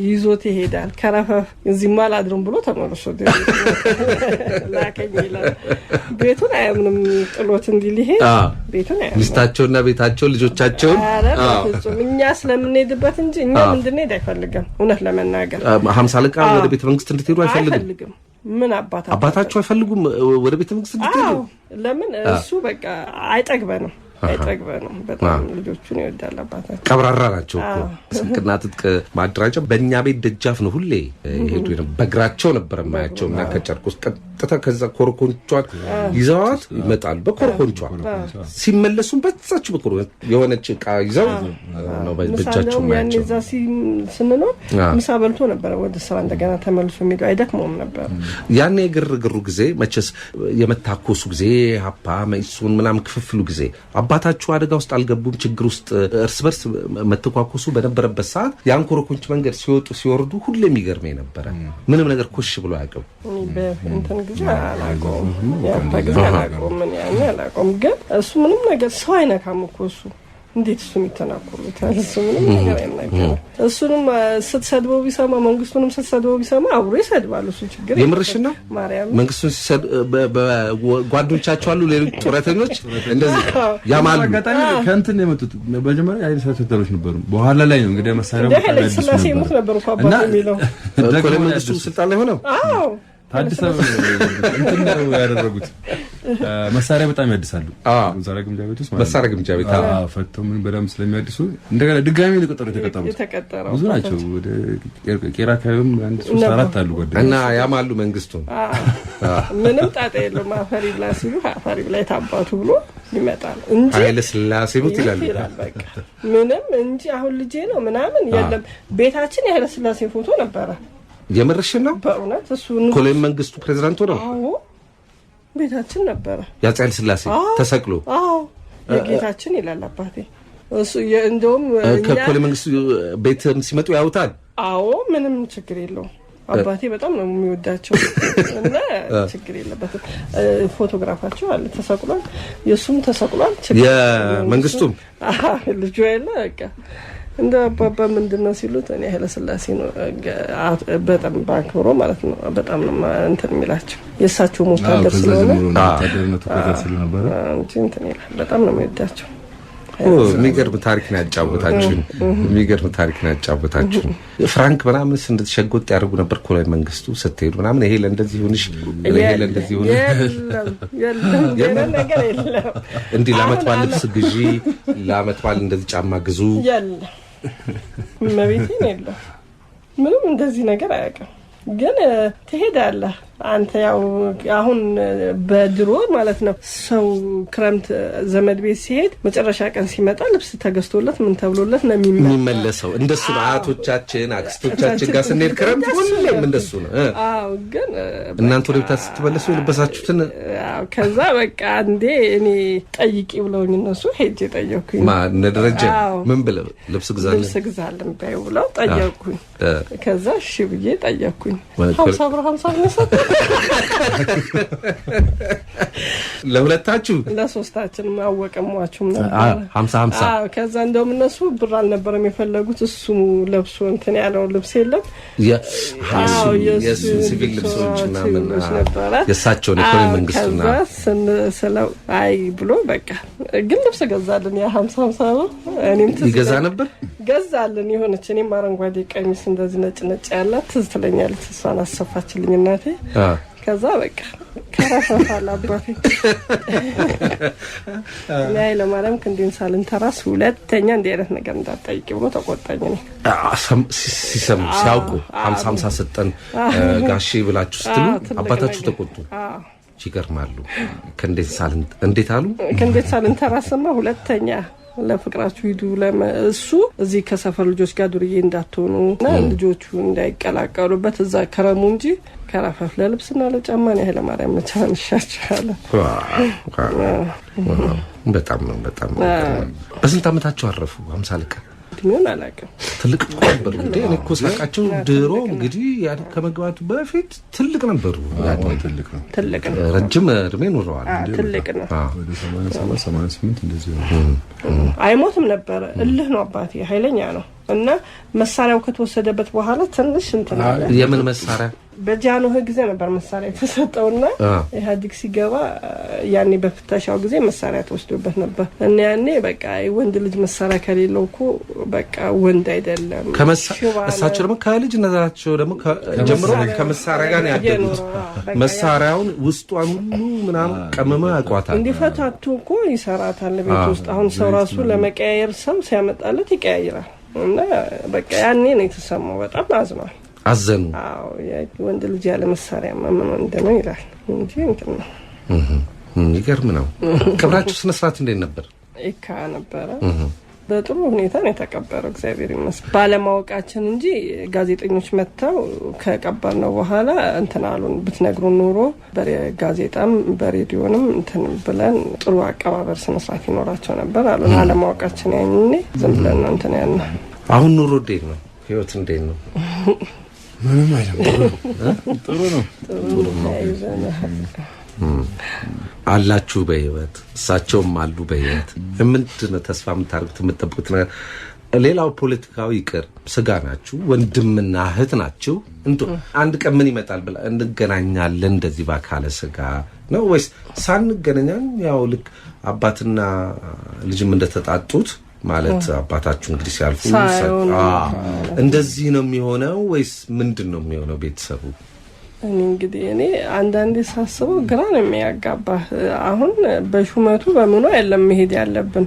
ይዞት ይሄዳል። ከረፈፍ እዚህማ አላድርም ብሎ ተመልሶ ላከኝ ይላል። ቤቱን አያምንም፣ ጥሎት እንዲህ ሊሄድ ቤቱን አያምንም። ሚስታቸውና ቤታቸውን ልጆቻቸውን ኧረ በፍጹም እኛ ስለምንሄድበት እንጂ እኛ እንድንሄድ አይፈልግም። እውነት ለመናገር 50 አለቃ ወደ ቤተ መንግስት እንድትሄዱ አይፈልግም። ምን አባታቸው አይፈልጉም ወደ ቤተ መንግስት እንድትሄዱ? ለምን እሱ በቃ አይጠግበንም አይጠግበንም። በጣም ልጆቹን ይወዳል አባታቸው። ቀብራራ ናቸው እኮ። ስንቅና ትጥቅ ማደራጃ በእኛ ቤት ደጃፍ ነው ሁሌ ይሄዱ። በእግራቸው ነበር የማያቸው እና ከጨርቆስ ቀጥታ ከዛ ኮረኮንቿን ይዘዋት ይመጣሉ። በኮረኮንቿ ሲመለሱም በዛችሁ በኮረኮንቿ የሆነች ዕቃ ይዘው ነው በእጃቸው ያኔ እዛ ስንኖር ምሳ በልቶ ነበረ ወደ ስራ እንደገና ተመልሶ የሚሄደው፣ አይደክመውም ነበር። ያኔ የግርግሩ ጊዜ መቼስ የመታኮሱ ጊዜ ሀፓ መኢሶን ምናምን ክፍፍሉ ጊዜ አባታችሁ አደጋ ውስጥ አልገቡም? ችግር ውስጥ እርስ በርስ መተኳኮሱ በነበረበት ሰዓት ያን ኮረኮንች መንገድ ሲወጡ ሲወርዱ ሁሌ የሚገርመኝ ነበረ። ምንም ነገር ኮሽ ብሎ አያውቅም። እንትን ጊዜ አላውቀውም፣ ያባ ጊዜ አላውቀውም፣ ያኔ አላውቀውም። ግን እሱ ምንም ነገር ሰው አይነካም እኮ እሱ እንዴት እሱን ይተናኮሉታል? እሱ ምንም ነገር አይናገርም። እሱንም ስትሰድበው ቢሰማ መንግስቱንም ስትሰድበው ቢሰማ አብሮ ይሰድባል። እሱ ችግር የምርሽን ነው? ማርያም መንግስቱን ጓዶቻቸው አሉ ሌሎች ጡረተኞች እንደዚህ ያማሉ። አጋጣሚ ከእንትን የመጡት መጀመሪያ የኃይለ ሥላሴ ወታደሮች ነበሩ። በኋላ ላይ ነው እንግዲህ መሳሪያው ኃይለ ሥላሴ ይሙት ነበር እኮ አባቱ የሚለው ኮሎኔል መንግስቱ ስልጣን ላይ ሆነው። አዎ ታድሰ እንትን ነው ያደረጉት። መሳሪያ በጣም ያድሳሉ። መሳሪያ ግምጃ ቤት ውስጥ ማለት መሳሪያ ግምጃ ቤት ፈተው ምን በደንብ ስለሚያድሱ እንደገና ድጋሚ ነው የተቀጠሩት። ብዙ ናቸው። ወደ ቄራ አካባቢም አንድ 3 4 አሉ ጓደኞች እና ያማሉ መንግስቱን። ምንም ጣጣ የለውም። አፈር ይብላ ሲሉ አፈር ይብላ የታባቱ ብሎ ይመጣል እንጂ ኃይለ ሥላሴ ሙት ይላሉ። በቃ ምንም እንጂ አሁን ልጄ ነው ምናምን የለም። ቤታችን የኃይለ ሥላሴ ፎቶ ነበረ። የምርሽን ነው? በእውነት እሱ ኮሎኔል መንግስቱ ፕሬዝዳንት ሆነው? አዎ ቤታችን ነበረ። የአፄ ኃይለ ሥላሴ ተሰቅሎ? አዎ የጌታችን ይላል አባቴ። እሱ እንደውም ከኮሎኔል መንግስቱ ቤትም ሲመጡ ያውታል። አዎ ምንም ችግር የለውም። አባቴ በጣም ነው የሚወዳቸው እና ችግር የለበትም። ፎቶግራፋቸው አለ ተሰቅሏል፣ የእሱም ተሰቅሏል። የመንግስቱም ልጁ የለ በቃ እንደ አባባ ምንድነው ሲሉት እኔ ኃይለ ሥላሴ ነው በጣም ባክብሮ ማለት ነው። በጣም ነው እንትን የሚላቸው የእሳቸው ወታደር ስለሆነ ወታደርነቱ ከዛ ስለነበረ እንጂ እንትን ይላል። በጣም ነው የሚወዳቸው። የሚገርም ታሪክ ነው ያጫወታችሁን። የሚገርም ታሪክ ነው ያጫወታችሁን። ፍራንክ ምናምን እንድትሸጎጥ ያደርጉ ነበር ኮሎኔል መንግስቱ ስትሄዱ ምናምን ይሄ ለእንደዚህ ይሁንሽ ይሄ ለእንደዚህ ይሁንሽ። የለም የለም ነገር የለም። እንዲህ ለዓመት በዓል ልብስ ግዢ፣ ለዓመት በዓል እንደዚህ ጫማ ግዙ የለም። እመቤቴን የለም። ምንም እንደዚህ ነገር አያውቅም። ግን ትሄዳለህ አንተ ያው አሁን በድሮ ማለት ነው ሰው ክረምት ዘመድ ቤት ሲሄድ መጨረሻ ቀን ሲመጣ ልብስ ተገዝቶለት ምን ተብሎለት ነው የሚመለሰው። እንደሱ ነው አያቶቻችን አክስቶቻችን ጋር ስንሄድ ክረምት ሁሌም እንደሱ ነው። አዎ ግን እናንተ ወደ ቤታችሁ ስትመለሱ የለበሳችሁትን ከዛ በቃ አንዴ እኔ ጠይቂ ብለውኝ እነሱ ሄጄ ጠየኩኝ። ማን እነ ደረጀ ምን ብለው ልብስ ግዛልን ልብስ ግዛልን በይው ብለው ጠየኩኝ። ከዛ እሺ ብዬ ጠየኩኝ። 50 ብር 50 ብር ነው ለሁለታችሁ ለሶስታችን አወቀሟችሁም ነበር 50 50። አዎ ከዛ እንደውም እነሱ ብር አልነበረም የፈለጉት እሱ ለብሶ እንትን ያለው ልብስ የለም የሱ ሲቪል ልብሶች ምናምን የእሳቸውን የኮሎኔል መንግስቱና ከዛ ስለው አይ ብሎ በቃ ግን ልብስ ገዛልን። ያ 50 50 ብር እኔም ትዝ ይገዛ ነበር ገዛልን። የሆነች እኔም አረንጓዴ ቀሚስ እንደዚህ ነጭ ነጭ ያላት ትዝ ትለኛለች። እሷን አሰፋችልኝ እናቴ። ከዛ በቃ ከረፈፋል አባቴ። እኔ ኃይለማርያም ክንዴን ሳልንተራስ ሁለተኛ እንዲህ አይነት ነገር እንዳትጠይቂ ብሎ ተቆጣኝ። እኔ ሲሰሙ ሲያውቁ 50 50 ሰጠን ጋሼ ብላችሁ ስትሉ አባታችሁ ተቆጡ። ይገርማሉ። ክንዴን ሳልን እንዴት አሉ? ክንዴን ሳልንተራስማ ሁለተኛ ለፍቅራችሁ ሂዱ። እሱ እዚህ ከሰፈር ልጆች ጋር ዱርዬ እንዳትሆኑ እና ልጆቹ እንዳይቀላቀሉበት እዛ ከረሙ እንጂ ከረፈፍ ለልብስና ለጫማ ነው ኃይለማርያም መቻንሻቸዋለሁ። በጣም ነው በጣም ነው። በስንት አመታቸው አረፉ? 50 አለቃ እድሜውን አላውቅም። ትልቅ እኮ ነበሩ እንዴ! እኔ እኮ ሳቃቸው ድሮ እንግዲህ ኢህአዴግ ከመግባቱ በፊት ትልቅ ነበሩ። አዎ፣ ትልቅ ነው። ትልቅ ነው። ረጅም እድሜ ኑረዋል። ትልቅ ነው። ወደ 87 88 እንደዚህ ነው። አይሞትም ነበረ። እልህ ነው አባቴ፣ ኃይለኛ ነው እና መሳሪያው ከተወሰደበት በኋላ ትንሽ እንትን አለ። የምን መሳሪያ? በጃንሆይ ጊዜ ነበር መሳሪያ የተሰጠውና ኢህአዴግ ሲገባ ያኔ በፍተሻው ጊዜ መሳሪያ ተወስዶበት ነበር እና ያኔ በቃ ወንድ ልጅ መሳሪያ ከሌለው እኮ በቃ ወንድ አይደለም። እሳቸው ደግሞ ከልጅነታቸው ደግሞ ጀምሮ ከመሳሪያ ጋር ነው ያደጉት። መሳሪያውን ውስጧን ሁሉ ምናምን ቀምመው ያውቋታል። እንዲፈታቱ እኮ ይሰራታል ቤት ውስጥ። አሁን ሰው ራሱ ለመቀያየር ሰው ሲያመጣለት ይቀያይራል። እና በቃ ያኔ ነው የተሰማው። በጣም አዝኗል። አዘኑ። አዎ፣ ወንድ ልጅ ያለ መሳሪያ ምን ወንድ ነው ይላል እንጂ እንትን ነው። ይገርም ነው። ቀብራችሁ ስነ ስርዓት እንዴት ነበር? ይካ ነበረ። በጥሩ ሁኔታ ነው የተቀበረው፣ እግዚአብሔር ይመስገን። ባለማወቃችን እንጂ ጋዜጠኞች መጥተው ከቀበርነው በኋላ እንትን አሉን፣ ብትነግሩን ኖሮ በጋዜጣም በሬዲዮንም እንትን ብለን ጥሩ አቀባበር ስነስርዓት ይኖራቸው ነበር አሉን። አለማወቃችን ያኔ ዝም ብለን ነው እንትን ያልነው። አሁን ኑሮ እንዴት ነው? ህይወት እንዴት ነው? ምንም አይደለም። ጥሩ ነው። ጥሩ ነው። አላችሁ በህይወት እሳቸውም አሉ በህይወት። ምንድን ነው ተስፋ የምታደርጉት የምትጠብቁት ነገር? ሌላው ፖለቲካዊ ይቅር፣ ስጋ ናችሁ፣ ወንድምና እህት ናችሁ። እንደው አንድ ቀን ምን ይመጣል ብላ እንገናኛለን እንደዚህ በአካለ ስጋ ነው ወይስ ሳንገናኛን ያው ልክ አባትና ልጅም እንደተጣጡት ማለት አባታችሁ እንግዲህ ሲያልፉ እንደዚህ ነው የሚሆነው ወይስ ምንድን ነው የሚሆነው ቤተሰቡ? እኔ እንግዲህ እኔ አንዳንዴ ሳስበው ግራ ነው የሚያጋባ። አሁን በሹመቱ በምኑ አይደለም መሄድ ያለብን።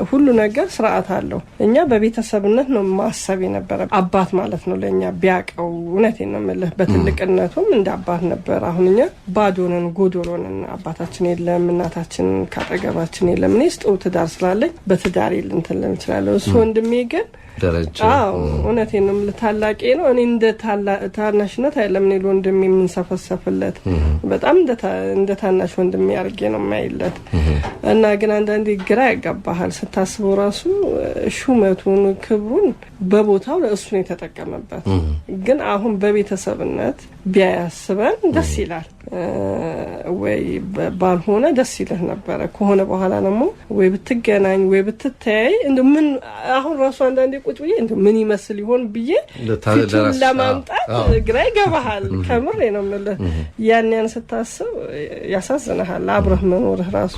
ሁሉ ነገር ስርዓት አለው። እኛ በቤተሰብነት ነው ማሰብ የነበረ። አባት ማለት ነው ለእኛ ቢያቀው፣ እውነቴን ነው የምልህ፣ በትልቅነቱም እንደ አባት ነበር። አሁን እኛ ባዶ ነን፣ ጎዶሎ ነን። አባታችን የለም፣ እናታችን ካጠገባችን የለም። እኔ ጥሩ ትዳር ስላለኝ በትዳር እንትን ልል እችላለሁ። እሱ ወንድሜ ግን አዎ እውነቴን ነው የምልህ ታላቄ ነው። እኔ እንደ ታናሽነት አይደለም እኔ ለወንድሜ የምንሰፈሰፍለት በጣም እንደ ታናሽ ወንድሜ አድርጌ ነው የማይለት እና ግን አንዳንዴ ግራ ያጋባሃል ስታስበው ራሱ ሹመቱን ክብሩን በቦታው ለእሱ ነው የተጠቀመበት። ግን አሁን በቤተሰብነት ቢያስበን ደስ ይላል ወይ ባልሆነ ደስ ይልህ ነበረ። ከሆነ በኋላ ደግሞ ወይ ብትገናኝ ወይ ብትተያይ እንደው ምን አሁን ራሱ አንዳንዴ ቁጭ ብዬ እንደው ምን ይመስል ይሆን ብዬ ፊቱን ለማምጣት ግራ ይገባሃል። ከምሬ ነው የምልህ። ያን ያን ስታስብ ያሳዝንሃል። አብረህ መኖርህ ራሱ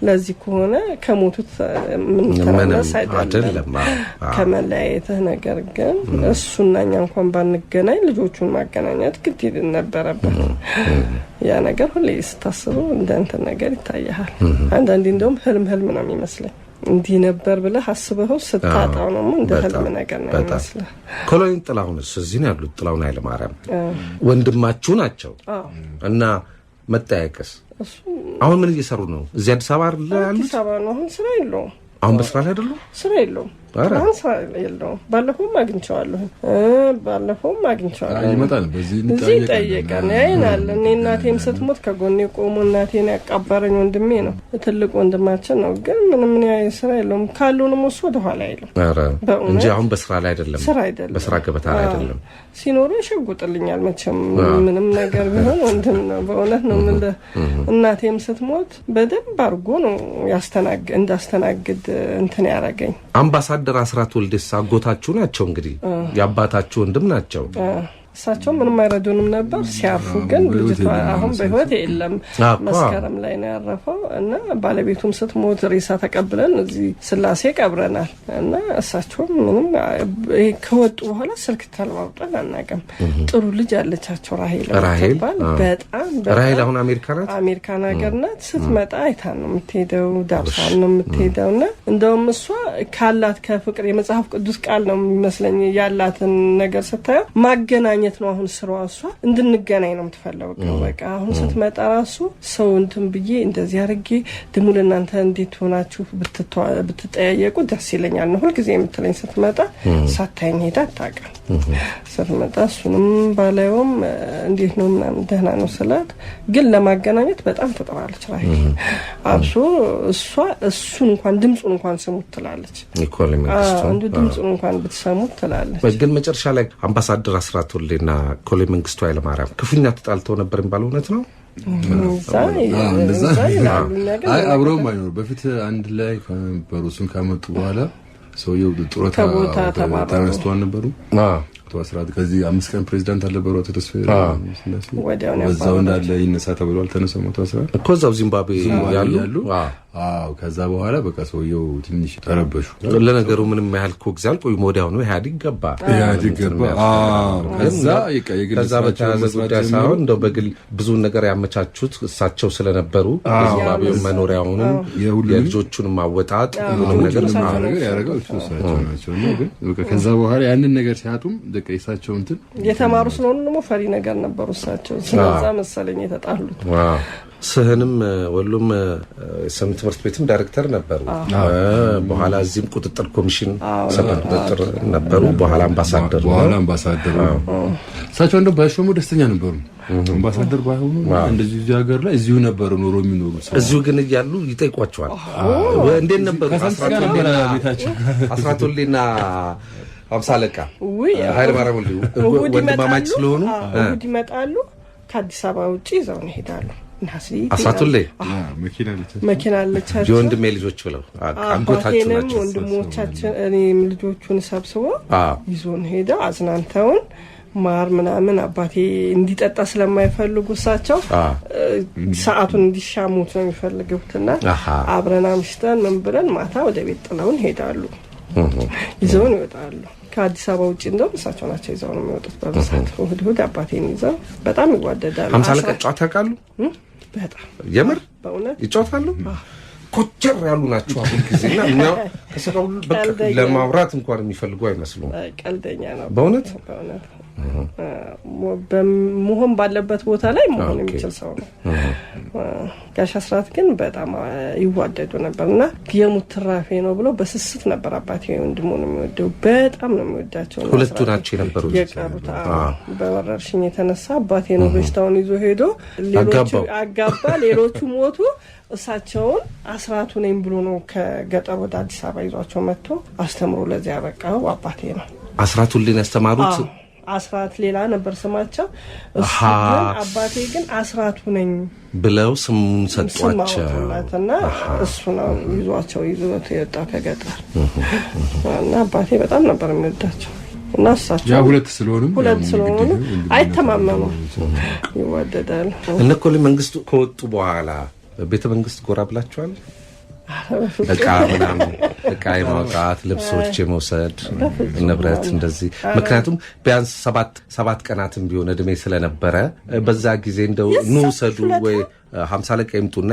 ለዚህ ከሆነ ከሞቱት የምንተናነስ አይደለም ከመለያየትህ። ነገር ግን እሱና እኛ እንኳን ባንገናኝ ልጆቹን ማገናኘት ግድ ነበረበት። ያ ነገር ሁሌ ስታስበው እንደ እንትን ነገር ይታያል። አንዳንዴ እንደውም ህልም ህልም ነው የሚመስለኝ። እንዲህ ነበር ብለህ አስበኸው ስታጣው ነው እንደ ህልም ነገር ነው የሚመስልህ። ኮሎኔል ጥላሁንስ እዚህ ነው ያሉት? ጥላሁን ኃይለማርያም ወንድማችሁ ናቸው እና መጠያየቅስ አሁን ምን እየሰሩ ነው? እዚህ አዲስ አበባ አይደል ያሉት? አዲስ አበባ ነው። አሁን ስራ የለውም። አሁን በስራ ላይ አይደሉም? ስራ የለውም። አሁን ስራ የለውም። ባለፈውም አግኝቼዋለሁ። ባለፈውም አግኝቼዋለሁ። ይመጣል፣ በዚህ እዚህ ይጠየቃል፣ ያይናል። እኔ እናቴም ስትሞት ከጎኔ ቆሞ እናቴን ያቃበረኝ ወንድሜ ነው። ትልቅ ወንድማችን ነው። ግን ምንም ስራ የለውም። ካለውንም እሱ ወደኋላ አይልም እንጂ አሁን በስራ ላይ አይደለም። ስራ አይደለም፣ በስራ ገበታ ላይ አይደለም። ሲኖሩ ይሸጉጥልኛል። መቼም ምንም ነገር ቢሆን ወንድም ነው። በእውነት ነው የምልህ። እናቴም ስትሞት በደንብ አድርጎ ነው እንዳስተናግድ እንትን ያደረገኝ። አምባሳደር አስራት ወልዴስ አጎታችሁ ናቸው እንግዲህ የአባታችሁ ወንድም ናቸው። እሳቸው ምንም አይረዱንም ነበር። ሲያርፉ ግን ልጅቷ አሁን በህይወት የለም፣ መስከረም ላይ ነው ያረፈው እና ባለቤቱም ስትሞት ሬሳ ተቀብለን እዚህ ስላሴ ቀብረናል እና እሳቸውም ምንም ከወጡ በኋላ ስልክ ተለዋውጠን አናውቅም። ጥሩ ልጅ ያለቻቸው ራሄል ትባል። በጣም ራሄል አሁን አሜሪካ ናት፣ አሜሪካን ሀገር ናት። ስትመጣ አይታን ነው የምትሄደው፣ ዳብሳን ነው የምትሄደው እና እንደውም እሷ ካላት ከፍቅር የመጽሐፍ ቅዱስ ቃል ነው የሚመስለኝ ያላትን ነገር ስታየው ማገናኘት ነው አሁን ስራዋ። እሷ እንድንገናኝ ነው የምትፈለገው። በቃ አሁን ስትመጣ ራሱ ሰው እንትን ብዬ እንደዚህ አድርጌ ድሙ ለእናንተ እንዴት ሆናችሁ ብትጠያየቁ ደስ ይለኛል ነው ሁልጊዜ የምትለኝ። ስትመጣ ሳታይኝ ሄዳ አታውቅም። ስትመጣ እሱንም ባላየውም እንዴት ነው ምናምን ደህና ነው ስላት፣ ግን ለማገናኘት በጣም ትጥራለች ራሄል። አብሶ እሷ እሱን እንኳን ድምፁን እንኳን ስሙት ትላለች። ትላለች። ኮሎኔል መንግስቱ እንዲሁ ድምፁን እንኳን ብትሰሙት ትላለች። ግን መጨረሻ ላይ አምባሳደር አስራት ወልዴና ኮሎኔል መንግስቱ ኃይለማርያም ክፉኛ ተጣልተው ነበር የሚባለው እውነት ነው? እዛ ይላሉ። እኛ ግን አይ አብረውም አይኖሩ። በፊት አንድ ላይ ከነበሩ እሱን ካመጡ በኋላ ሰውየው ጡረታ ከቦታ ተባረሩ። ተነስቶ አልነበሩ? አቶ አስራት ከዚህ 5 ቀን ፕሬዚዳንት አልነበሩ? አቶ ተስፋዬ ስላሴ ወዲያው ነው በዛው እንዳለ ይነሳ ተብሎ አልተነሳም አቶ አስራት እኮ እዛው ዚምባብዌ ያሉ ያሉ። አዎ፣ ከዛ በኋላ በቃ ሰውየው ትንሽ ተረበሹ። ለነገሩ ምንም ያህል እኮ ጊዜ አልቆዩም። ወዲያውኑ ኢህአዴግ ገባ። ኢህአዴግ ገባ። አዎ፣ ከዛ በቃ የግል ከዛ ስራቸውን በተያያዘ መስራት ጉዳይ ጀመሩ። ሳይሆን እንደው በግል ብዙን ነገር ያመቻቹት እሳቸው ስለነበሩ የዚምባብዌ መኖሪያውንም የሁሉንም የልጆቹንም አወጣጥ ሁሉንም ነገር ሁሉንም ነገር ያደረገው እሱ እሳቸው ናቸው። እና ግን በቃ ከዛ በኋላ ያንን ነገር ሲያጡም በቃ የእሳቸው እንትን የተማሩ ስለሆኑ ደግሞ ፈሪ ነገር ነበሩ እሳቸው። ስለዛ መሰለኝ የተጣሉት። Wow። ስህንም ወሎም ስም ትምህርት ቤትም ዳይሬክተር ነበሩ። በኋላ እዚህም ቁጥጥር ኮሚሽን ሰበር ቁጥጥር ነበሩ። በኋላ አምባሳደር በኋላ አምባሳደር። እሳቸው እንደው ባይሾሙ ደስተኛ ነበሩ። አምባሳደር ባይሆኑ እንደዚህ እዚህ ሀገር ላይ እዚሁ ነበሩ ኑሮ የሚኖሩ ሰው። እዚሁ ግን እያሉ ይጠይቋቸዋል። እንዴት ነበሩ? ከሳንስ ጋር ነበረ ቤታቸው። አስራት ወልዴና ሃምሳ አለቃ ውይ ኃይለማርያም ወልዴ እሑድ ወንድማማች ይመጣሉ። ስለሆኑ እሑድ ይመጣሉ። ከአዲስ አበባ ውጭ ይዘውን ይሄዳሉ። ናዝሬት አስራት ወልዴ መኪና አለቻቸው። መኪና አለቻቸው። የወንድሜ ልጆች ብለው አጎታችሁ አባቴንም ናቸው። ወንድሞቻችን እኔም ልጆቹን ሰብስቦ ይዞን ሄደው አዝናንተውን ማር ምናምን አባቴ እንዲጠጣ ስለማይፈልጉ እሳቸው ሰዓቱን እንዲሻሙት ነው የሚፈልጉትና አብረን አምሽተን ምን ብለን ማታ ወደ ቤት ጥለውን ሄዳሉ። ይዘውን ይወጣሉ። ከአዲስ አበባ ውጭ እንደውም እሳቸው ናቸው ይዘው ነው የሚወጡት በብዛት። እሑድ እሑድ አባቴን ይዘው በጣም ይዋደዳሉ። ሃምሳ አለቃ ጨዋታ ያውቃሉ? በጣም። የምር? በእውነት። ይጫወታሉ? ኮቸር ያሉ ናቸው አሁን ጊዜና እኛ ከስራው ሁሉ በቃ ቀልደኛ። ለማውራት እንኳን የሚፈልጉ አይመስሉም። ቀልደኛ ነው። በእውነት? በእውነት፣ መሆን ባለበት ቦታ ላይ መሆን የሚችል ሰው ነው። ጋሽ አስራት ግን በጣም ይዋደዱ ነበር እና የሙት ትራፌ ነው ብሎ በስስት ነበር አባቴ ወንድሙን የሚወደው። በጣም ነው የሚወዳቸው። እና ሁለቱ አስራት ናቸው የነበሩት። የቀሩት። አዎ። በወረርሽኝ የተነሳ አባቴ ነው በሽታውን ይዞ ሄዶ ሌሎቹ አጋባው። አጋባ፣ ሌሎቹ ሞቱ። እሳቸውን አስራቱ ነኝ ብሎ ነው ከገጠር ወደ አዲስ አበባ ይዟቸው መጥቶ አስተምሮ ለዚያ ያበቃው አባቴ ነው። አስራት ወልዴን ያስተማሩት? አዎ፣ አስራት ሌላ ነበር ስማቸው። እሱ ግን አባቴ ግን አስራቱ ነኝ ብለው ስሙን ስም ሰጧቸው። አወጡለትና እሱ ነው ይዟቸው ይዞት የወጣው ከገጠር እና አባቴ በጣም ነበር የሚወዳቸው እና እሳቸው ያ ሁለት ስለሆኑም ሁለት ያው ስለሆኑ እንግዲህ ወንድምነት አይተማመኑም፣ ይዋደዳሉ። እነ ኮሎኔል መንግስቱ ከወጡ በኋላ ቤተ መንግስት ጎራ ብላችኋል? እቃ ምናምን እቃ የማውጣት፣ ልብሶች የመውሰድ፣ ንብረት እንደዚህ። ምክንያቱም ቢያንስ 7 ቀናትም ቢሆን እድሜ ስለነበረ በዛ ጊዜ እንደው ኑ ውሰዱ ወይ 50 አለቃ ይምጡና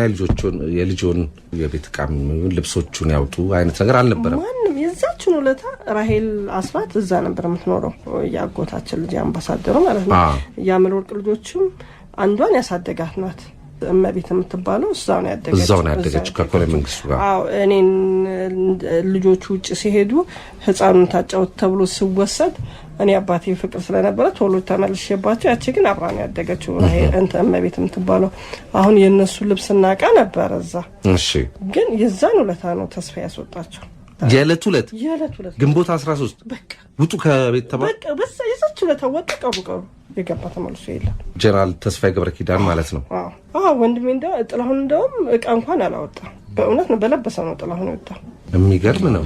የልጆን የቤት እቃም ይሁን ልብሶቹን ያውጡ አይነት ነገር አልነበረም። ማንም የዛችን ውለታ ራሄል አስራት እዛ ነበር የምትኖረው፣ የአጎታችን ልጅ አምባሳደሩ ማለት ነው። የአመል ወርቅ ልጆችም አንዷን ያሳደጋት ናት። እመቤት የምትባለው እዛው ነው ያደገችው። እዛው ነው ያደገችው ከኮሎኔል መንግስቱ ጋር። አዎ፣ እኔን ልጆቹ ውጭ ሲሄዱ ህፃኑን ታጫውት ተብሎ ስወሰድ እኔ አባቴ ፍቅር ስለነበረ ቶሎ ተመልሼባቸው፣ ያቺ ግን አብራ ነው ያደገችው ራሄል እንትን እመቤት የምትባለው። አሁን የእነሱ ልብስና እቃ ነበረ እዛ። ግን የዛን ውለታ ነው ተስፋ ያስወጣቸው። የዕለት ዕለት የዕለት ዕለት። ግንቦት 13 በቃ ውጡ ከቤት ተባ በቃ በዛ የዛች ውለታ ወጡ፣ ቀሩ ቀሩ፣ የገባ ተመልሶ የለም። ጀነራል ተስፋዬ ገብረ ኪዳን ማለት ነው። አዎ፣ ወንድሜ ጥላሁን እንደውም እቃ እንኳን አላወጣም። በእውነት ነው፣ በለበሰ ነው ጥላሁን የወጣው። የሚገርም ነው።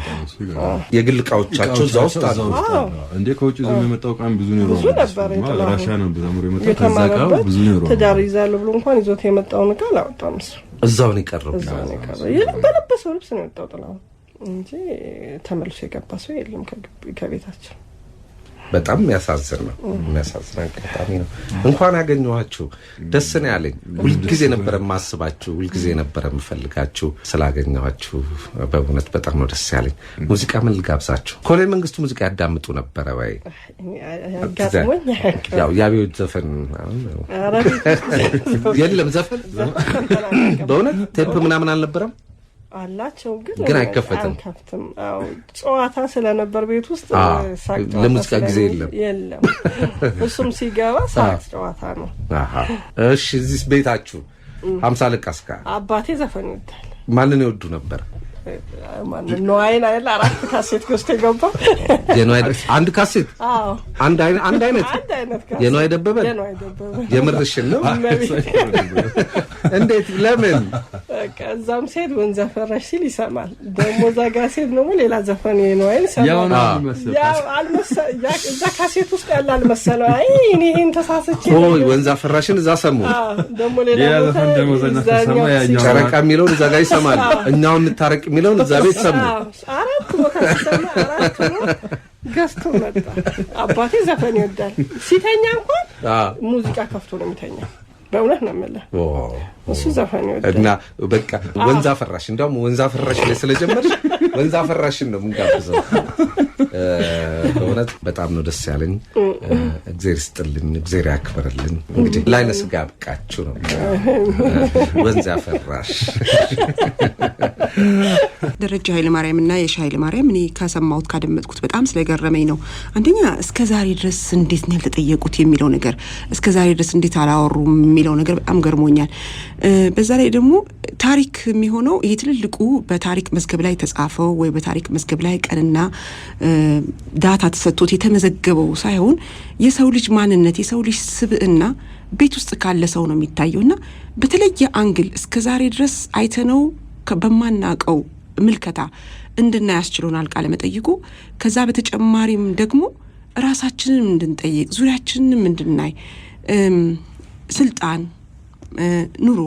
የግል እቃዎቻቸው እዛ ውስጥ አሉ። እንዴ፣ ከውጭ ይዞ የመጣው እቃም ብዙ ነው። ብዙ ነበር የጥላሁን። ራሻ ነው ተምሮ የመጣው። ከዛ እቃው የተማረበት ብዙ ነው። ትዳር ይዛለሁ ብሎ እንኳን ይዞት የመጣውን እቃ አላወጣም እሱ። እዛው ነው የቀረው። እዛው ነው የቀረው። በለበሰው ልብስ ነው የወጣው ጥላሁን እንጂ ተመልሶ የገባ ሰው የለም ከቤታችን። በጣም የሚያሳዝን ነው። የሚያሳዝን አጋጣሚ ነው። እንኳን ያገኘኋችሁ ደስ ነው ያለኝ። ሁልጊዜ ነበረ የማስባችሁ፣ ሁልጊዜ ነበረ የምፈልጋችሁ። ስላገኘኋችሁ በእውነት በጣም ነው ደስ ያለኝ። ሙዚቃ ምን ልጋብዛችሁ? ኮሎኔል መንግስቱ ሙዚቃ ያዳምጡ ነበረ ወይ? አጋጥሞኝ አያውቅም። ያው የአብዮት ዘፈን አሁን ኧረ ቤት የለም ዘፈን በእውነት ቴፕ ምናምን አልነበረም? አላቸው ግን ግን አይከፈትም። አንከፍትም። አዎ፣ ጨዋታ ስለነበር ቤት ውስጥ ሳቅ ጨዋታ ለሙዚቃ ጊዜ የለም። የለም። እሱም ሲገባ ሳቅ ጨዋታ ነው። እሺ፣ እዚህ ቤታችሁ 50 አለቃ እስካ አባቴ ዘፈን ይወዳል። ማንን ይወዱ ነበር? ማነው ነዋይን አይደል አራት ካሴት ገዝቶ የገባው። የነዋይ አንድ ካሴት? አዎ። አንድ አንድ አይነት? አንድ አይነት ካሴት። የነዋይ ደበበን? የነዋይ ደበበ። የምርሽን ነው? እንዴት? ለምን? በቃ እዛም ሲሄድ ወንዝ አፈራሽ ሲል ይሰማል። ደግሞ እዛ ጋር ሲሄድ ደግሞ ሌላ ዘፈን የነዋይን ይሰማል። ያው ነው የሚመስለው። ያው እዛ ካሴት ውስጥ ያለ አልመሰለው። አይ እኔ ይሄን ተሳስቼ ሆይ ወንዝ አፈራሽን እዛ ሰሙ። አዎ፣ ደግሞ ሌላ ሌላ ቦታ ዘፈን ደግሞ እዛ እዛኛው ተሰማ፣ ያኛው ጨረቃ የሚለውን እዛ ጋር ይሰማል። እኛውን እንታረቅ የሚለውን እዛ ቤት ሰሙ። አዎ፣ አራት ቦታ ሲሰማ አራት ነው ገዝቶ መጣ። አባቴ ዘፈን ይወዳል። ሲተኛ እንኳን ሙዚቃ ከፍቶ ነው የሚተኛው። በእውነት ነው የምልህ፣ እሱ ዘፈን ይወዳል። እና በቃ ወንዝ አፈራሽ፣ እንዲያውም ወንዝ አፈራሽ ላይ ስለጀመርሽ ወንዝ አፈራሽን ነው የምንጋብዘው። በእውነት በጣም ነው ደስ ያለኝ። እግዜር ይስጥልኝ፣ እግዜር ያክብርልኝ። እንግዲህ ለዓይነ ስጋ ያብቃችሁ ነው ወንዝ አፈራሽ። ደረጀ ኃይለማርያምና የሺ ኃይለማርያም እኔ ከሰማሁት ካደመጥኩት በጣም ስለገረመኝ ነው። አንደኛ እስከ ዛሬ ድረስ እንዴት ነው ያልተጠየቁት የሚለው ነገር፣ እስከ ዛሬ ድረስ እንዴት አላወሩም የሚለው ነገር በጣም ገርሞኛል። በዛ ላይ ደግሞ ታሪክ የሚሆነው ይሄ ትልልቁ በታሪክ መዝገብ ላይ የተጻፈው ወይ በታሪክ መዝገብ ላይ ቀንና data ተሰጥቶት የተመዘገበው ሳይሆን የሰው ልጅ ማንነት፣ የሰው ልጅ ስብዕና ቤት ውስጥ ካለ ሰው ነው የሚታየው እና በተለየ angle እስከ ዛሬ ድረስ አይተነው በማናቀው ምልከታ እንድናይ ያስችሎናል ቃለ መጠይቁ። ከዛ በተጨማሪም ደግሞ ራሳችንንም እንድንጠይቅ፣ ዙሪያችንንም እንድናይ፣ ስልጣን፣ ኑሮ፣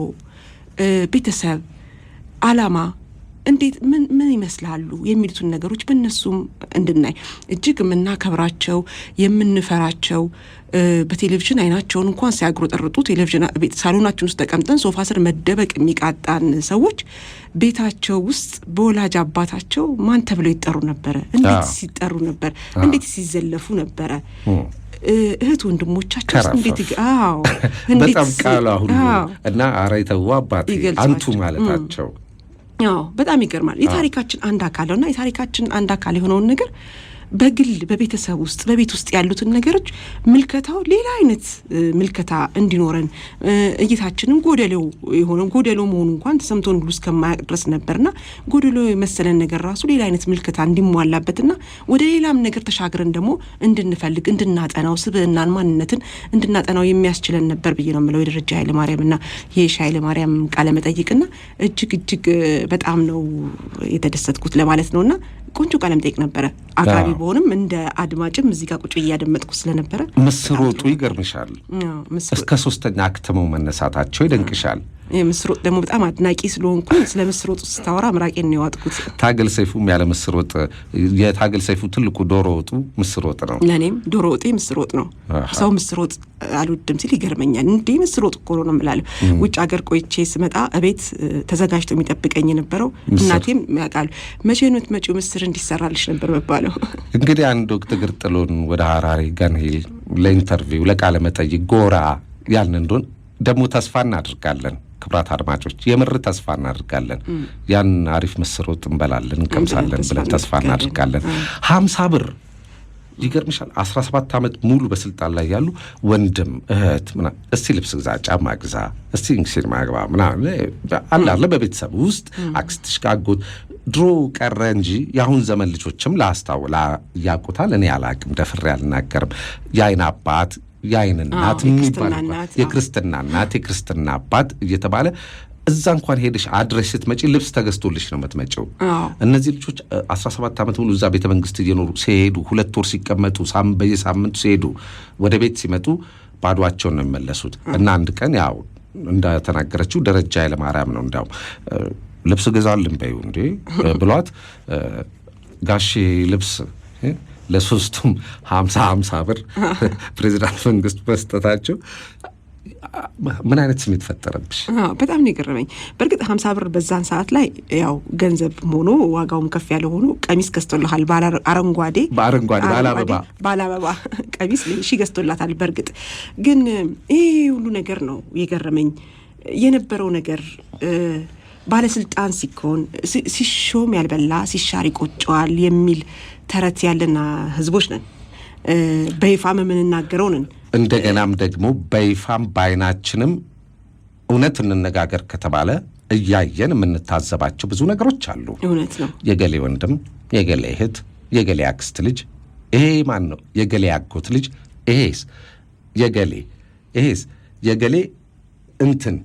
ቤተሰብ፣ አላማ እንዴት ምን ምን ይመስላሉ የሚሉትን ነገሮች በእነሱም እንድናይ፣ እጅግ የምናከብራቸው፣ የምንፈራቸው፣ በቴሌቪዥን አይናቸውን እንኳን ሲያጉረጠርጡ ቴሌቪዥን ቤት ሳሎናችን ውስጥ ተቀምጠን ሶፋ ስር መደበቅ የሚቃጣን ሰዎች ቤታቸው ውስጥ በወላጅ አባታቸው ማን ተብለው ይጠሩ ነበረ? እንዴት ሲጠሩ ነበር? እንዴት ሲዘለፉ ነበረ? እህት ወንድሞቻቸው ከረፈፍ። እንዴት አዎ እንዴት በጣም ቃሏ ሁሉ እና ኧረ ተው አባቴ ይገልጿቸው። አንቱ ማለታቸው። አዎ፣ በጣም ይገርማል። የታሪካችን አንድ አካል ነውና የታሪካችን አንድ አካል የሆነውን ነገር በግል በቤተሰብ ውስጥ በቤት ውስጥ ያሉትን ነገሮች ምልከታው ሌላ አይነት ምልከታ እንዲኖረን፣ እይታችንም ጎደሎ የሆነ፣ ጎደሎ መሆኑ እንኳን ተሰምቶን ሁሉ እስከማያውቅ ድረስ ነበርና ጎደሎ የመሰለን ነገር ራሱ ሌላ አይነት ምልከታ እንዲሟላበትና ወደ ሌላም ነገር ተሻግረን ደግሞ እንድንፈልግ፣ እንድናጠናው፣ ስብዕናን ማንነትን እንድናጠናው የሚያስችለን ነበር ብዬ ነው የምለው የደረጀ ኃይለማርያምና የሺ ኃይለማርያም ቃለ መጠይቅና እጅግ እጅግ በጣም ነው የተደሰትኩት ለማለት ነውና ቆንጆ ቃለ መጠይቅ ነበረ። አቅራቢ በሆንም እንደ አድማጭም እዚህ ጋር ቁጭ እያደመጥኩ ስለነበረ። ምስር ወጡ ይገርምሻል። አዎ፣ ምስር ወጥ። እስከ ሶስተኛ አክትመው መነሳታቸው ይደንቅሻል። የምስር ወጥ ደግሞ በጣም አድናቂ ስለሆንኩኝ ስለ ምስር ወጡ ስታወራ ምራቄን ነው የዋጥኩት። ታገል ሰይፉም ያለ ምስር ወጥ፣ የታገል ሰይፉ ትልቁ ዶሮ ወጡ ምስር ወጥ ነው። ለእኔም ዶሮ ወጤ ምስር ወጥ ነው። ሰው ምስር ወጥ አልወድም ሲል ይገርመኛል። እንዴ ምስር ወጥ እኮ ነው እምላለሁ። ውጭ ሀገር ቆይቼ ስመጣ እቤት ተዘጋጅቶ የሚጠብቀኝ የነበረው እናቴም ያውቃሉ። መቼ ነው የምትመጪው ምስር እንዲሰራልሽ ነበር መባለው። እንግዲህ አንድ ወቅት እግር ጥሎን ወደ ሀራሪ ጋንሂል ለ interview ለቃለ መጠይቅ ጎራ ያልን እንደሆን ደግሞ ተስፋ እናደርጋለን። ክብራት አድማጮች፣ የምር ተስፋ እናደርጋለን። ያን አሪፍ ምስር ወጥ እንበላለን፣ እንቀምሳለን ብለን ተስፋ እናደርጋለን። 50 ብር ይገርምሻል። 17 ዓመት ሙሉ በስልጣን ላይ ያሉ ወንድም እህት ምናምን እስቲ ልብስ ግዛ፣ ጫማ ግዛ፣ እስቲ ሲኒማ ግባ ምናምን አለ አለ በቤተሰብ ውስጥ አክስትሽ ጋር አጎት፣ ድሮ ቀረ እንጂ የአሁን ዘመን ልጆችም ላስታው ያውቁታል። እኔ አላቅም፣ ደፍሬ አልናገርም። የአይን አባት፣ የአይን እናት የክርስትና የሚባል እናት፣ የክርስትና እናት፣ የክርስትና አባት እየተባለ እዛ እንኳን ሄደሽ አድረሽ ስትመጪ ልብስ ተገዝቶልሽ ነው የምትመጪው። እነዚህ ልጆች 17 ዓመት ሙሉ እዛ ቤተ መንግስት እየኖሩ ሲሄዱ 2 ወር ሲቀመጡ በየሳምንቱ ሲሄዱ ወደ ቤት ሲመጡ ባዷቸውን ነው የሚመለሱት። እና አንድ ቀን ያው እንደተናገረችው ደረጃ ኃይለማርያም ነው እንዲያውም ልብስ ግዛልን በይው እንዴ ብሏት ጋሼ ልብስ ለሶስቱም 50 50 ብር ፕሬዚዳንት መንግስቱ መስጠታቸው ምን አይነት ስሜት ፈጠረብሽ? አዎ፣ በጣም ነው የገረመኝ። በእርግጥ 50 ብር በዛን ሰዓት ላይ ያው ገንዘብ ሆኖ ዋጋውም ከፍ ያለ ሆኖ ቀሚስ ገዝቶልሃል። ባለ አረንጓዴ በአረንጓዴ ባለ አበባ። ባለ አበባ ቀሚስ ሺ ገዝቶላታል። በእርግጥ ግን ይሄ ሁሉ ነገር ነው የገረመኝ የነበረው ነገር፣ ባለስልጣን ሲኮን ሲሾም ያልበላ ሲሻር ይቆጨዋል የሚል ተረት ያለና ህዝቦች ነን። በይፋም የምንናገረው ነን። እንደገናም ደግሞ በይፋም በአይናችንም እውነት እንነጋገር ከተባለ እያየን የምንታዘባቸው ብዙ ነገሮች አሉ። እውነት ነው። የገሌ ወንድም፣ የገሌ እህት፣ የገሌ አክስት ልጅ፣ ይሄ ማን ነው? የገሌ አጎት ልጅ፣ ይሄስ የገሌ፣ ይሄስ የገሌ እንትን።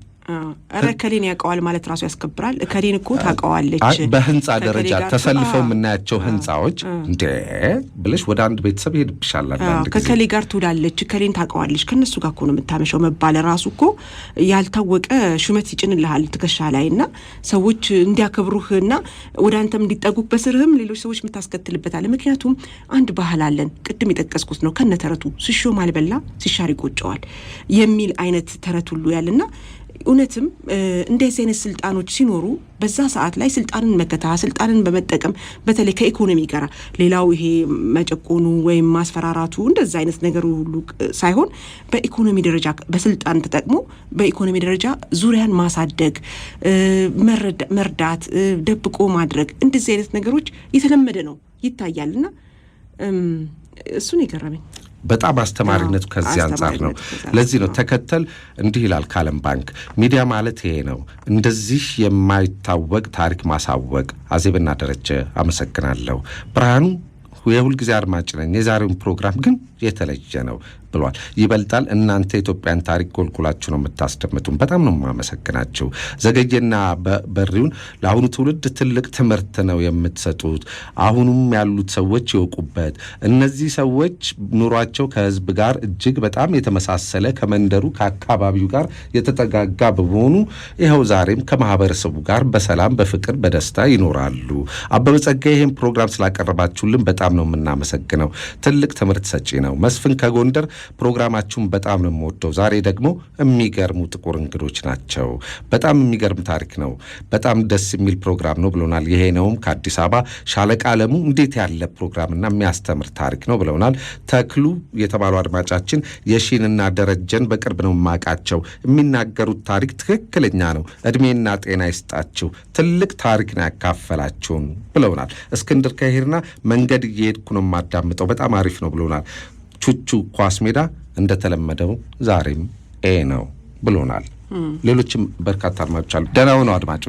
ኧረ እከሌን ያውቀዋል ማለት ራሱ ያስከብራል። እከሌን እኮ ታውቀዋለች። በህንፃ ከእከሌ ደረጃ ጋር ተሰልፈው የምናያቸው ህንፃዎች እንዴ ብለሽ ወደ አንድ ቤተሰብ ይሄድብሻል አንዳንድ ጊዜ። ከከሌ ጋር ትውላለች፣ እከሌን ታውቀዋለች፣ ከእነሱ ጋር እኮ ነው የምታመሸው መባል ራሱ እኮ ያልታወቀ ሹመት ይጭንልሃል ትከሻ ላይ እና ሰዎች እንዲያከብሩህ እና ወደ አንተም እንዲጠጉህ በስርህም ሌሎች ሰዎች የምታስከትልበት አለ። ምክንያቱም አንድ ባህል አለን፣ ቅድም የጠቀስኩት ነው፣ ከነተረቱ ሲሾም አልበላ ሲሻር ይቆጨዋል የሚል አይነት ተረት ሁሉ ያለና እውነትም እንደዚህ አይነት ስልጣኖች ሲኖሩ በዛ ሰዓት ላይ ስልጣንን መከታ ስልጣንን በመጠቀም በተለይ ከኢኮኖሚ ጋር ሌላው ይሄ መጨቆኑ ወይም ማስፈራራቱ እንደዛ አይነት ነገሩ ሁሉ ሳይሆን በኢኮኖሚ ደረጃ በስልጣን ተጠቅሞ በኢኮኖሚ ደረጃ ዙሪያን ማሳደግ፣ መርዳት፣ ደብቆ ማድረግ እንደዚህ አይነት ነገሮች የተለመደ ነው ይታያልና እሱን የገረመኝ። በጣም አስተማሪነቱ ከዚህ አንጻር ነው። ለዚህ ነው ተከተል እንዲህ ይላል ከዓለም ባንክ ሚዲያ ማለት ይሄ ነው፣ እንደዚህ የማይታወቅ ታሪክ ማሳወቅ። አዜብና ደረጀ አመሰግናለሁ። ብርሃኑ የሁልጊዜ አድማጭ ነኝ፣ የዛሬውን ፕሮግራም ግን የተለየ ነው ብሏል። ይበልጣል እናንተ የኢትዮጵያን ታሪክ ጎልጉላችሁ ነው የምታስደምጡን። በጣም ነው የማመሰግናችሁ። ዘገየና በሪውን ለአሁኑ ትውልድ ትልቅ ትምህርት ነው የምትሰጡት። አሁኑም ያሉት ሰዎች ይወቁበት። እነዚህ ሰዎች ኑሯቸው ከህዝብ ጋር እጅግ በጣም የተመሳሰለ ከመንደሩ ከአካባቢው ጋር የተጠጋጋ በመሆኑ ይኸው ዛሬም ከማህበረሰቡ ጋር በሰላም በፍቅር በደስታ ይኖራሉ። አበበ ጸጋዬ ይህን ፕሮግራም ስላቀረባችሁልን በጣም ነው የምናመሰግነው። ትልቅ ትምህርት ሰጪ ነው። መስፍን ከጎንደር ፕሮግራማችሁን በጣም ነው የምወደው። ዛሬ ደግሞ የሚገርሙ ጥቁር እንግዶች ናቸው። በጣም የሚገርም ታሪክ ነው። በጣም ደስ የሚል ፕሮግራም ነው ብለውናል። ይሄ ነውም ከአዲስ አበባ ሻለቃ አለሙ እንዴት ያለ ፕሮግራምና የሚያስተምር ታሪክ ነው ብለውናል። ተክሉ የተባሉ አድማጫችን የሺንና ደረጀን በቅርብ ነው የማውቃቸው። የሚናገሩት ታሪክ ትክክለኛ ነው። እድሜና ጤና ይስጣችሁ። ትልቅ ታሪክ ነው ያካፈላችሁን ብለውናል። እስክንድር ከሄርና መንገድ እየሄድኩ ነው የማዳምጠው፣ በጣም አሪፍ ነው ብሎናል። ቹቹ ኳስ ሜዳ እንደተለመደው ዛሬም A ነው ብሎናል። ሌሎችም በርካታ አድማጮች አሉ። ደህና ሁኑ አድማጮች።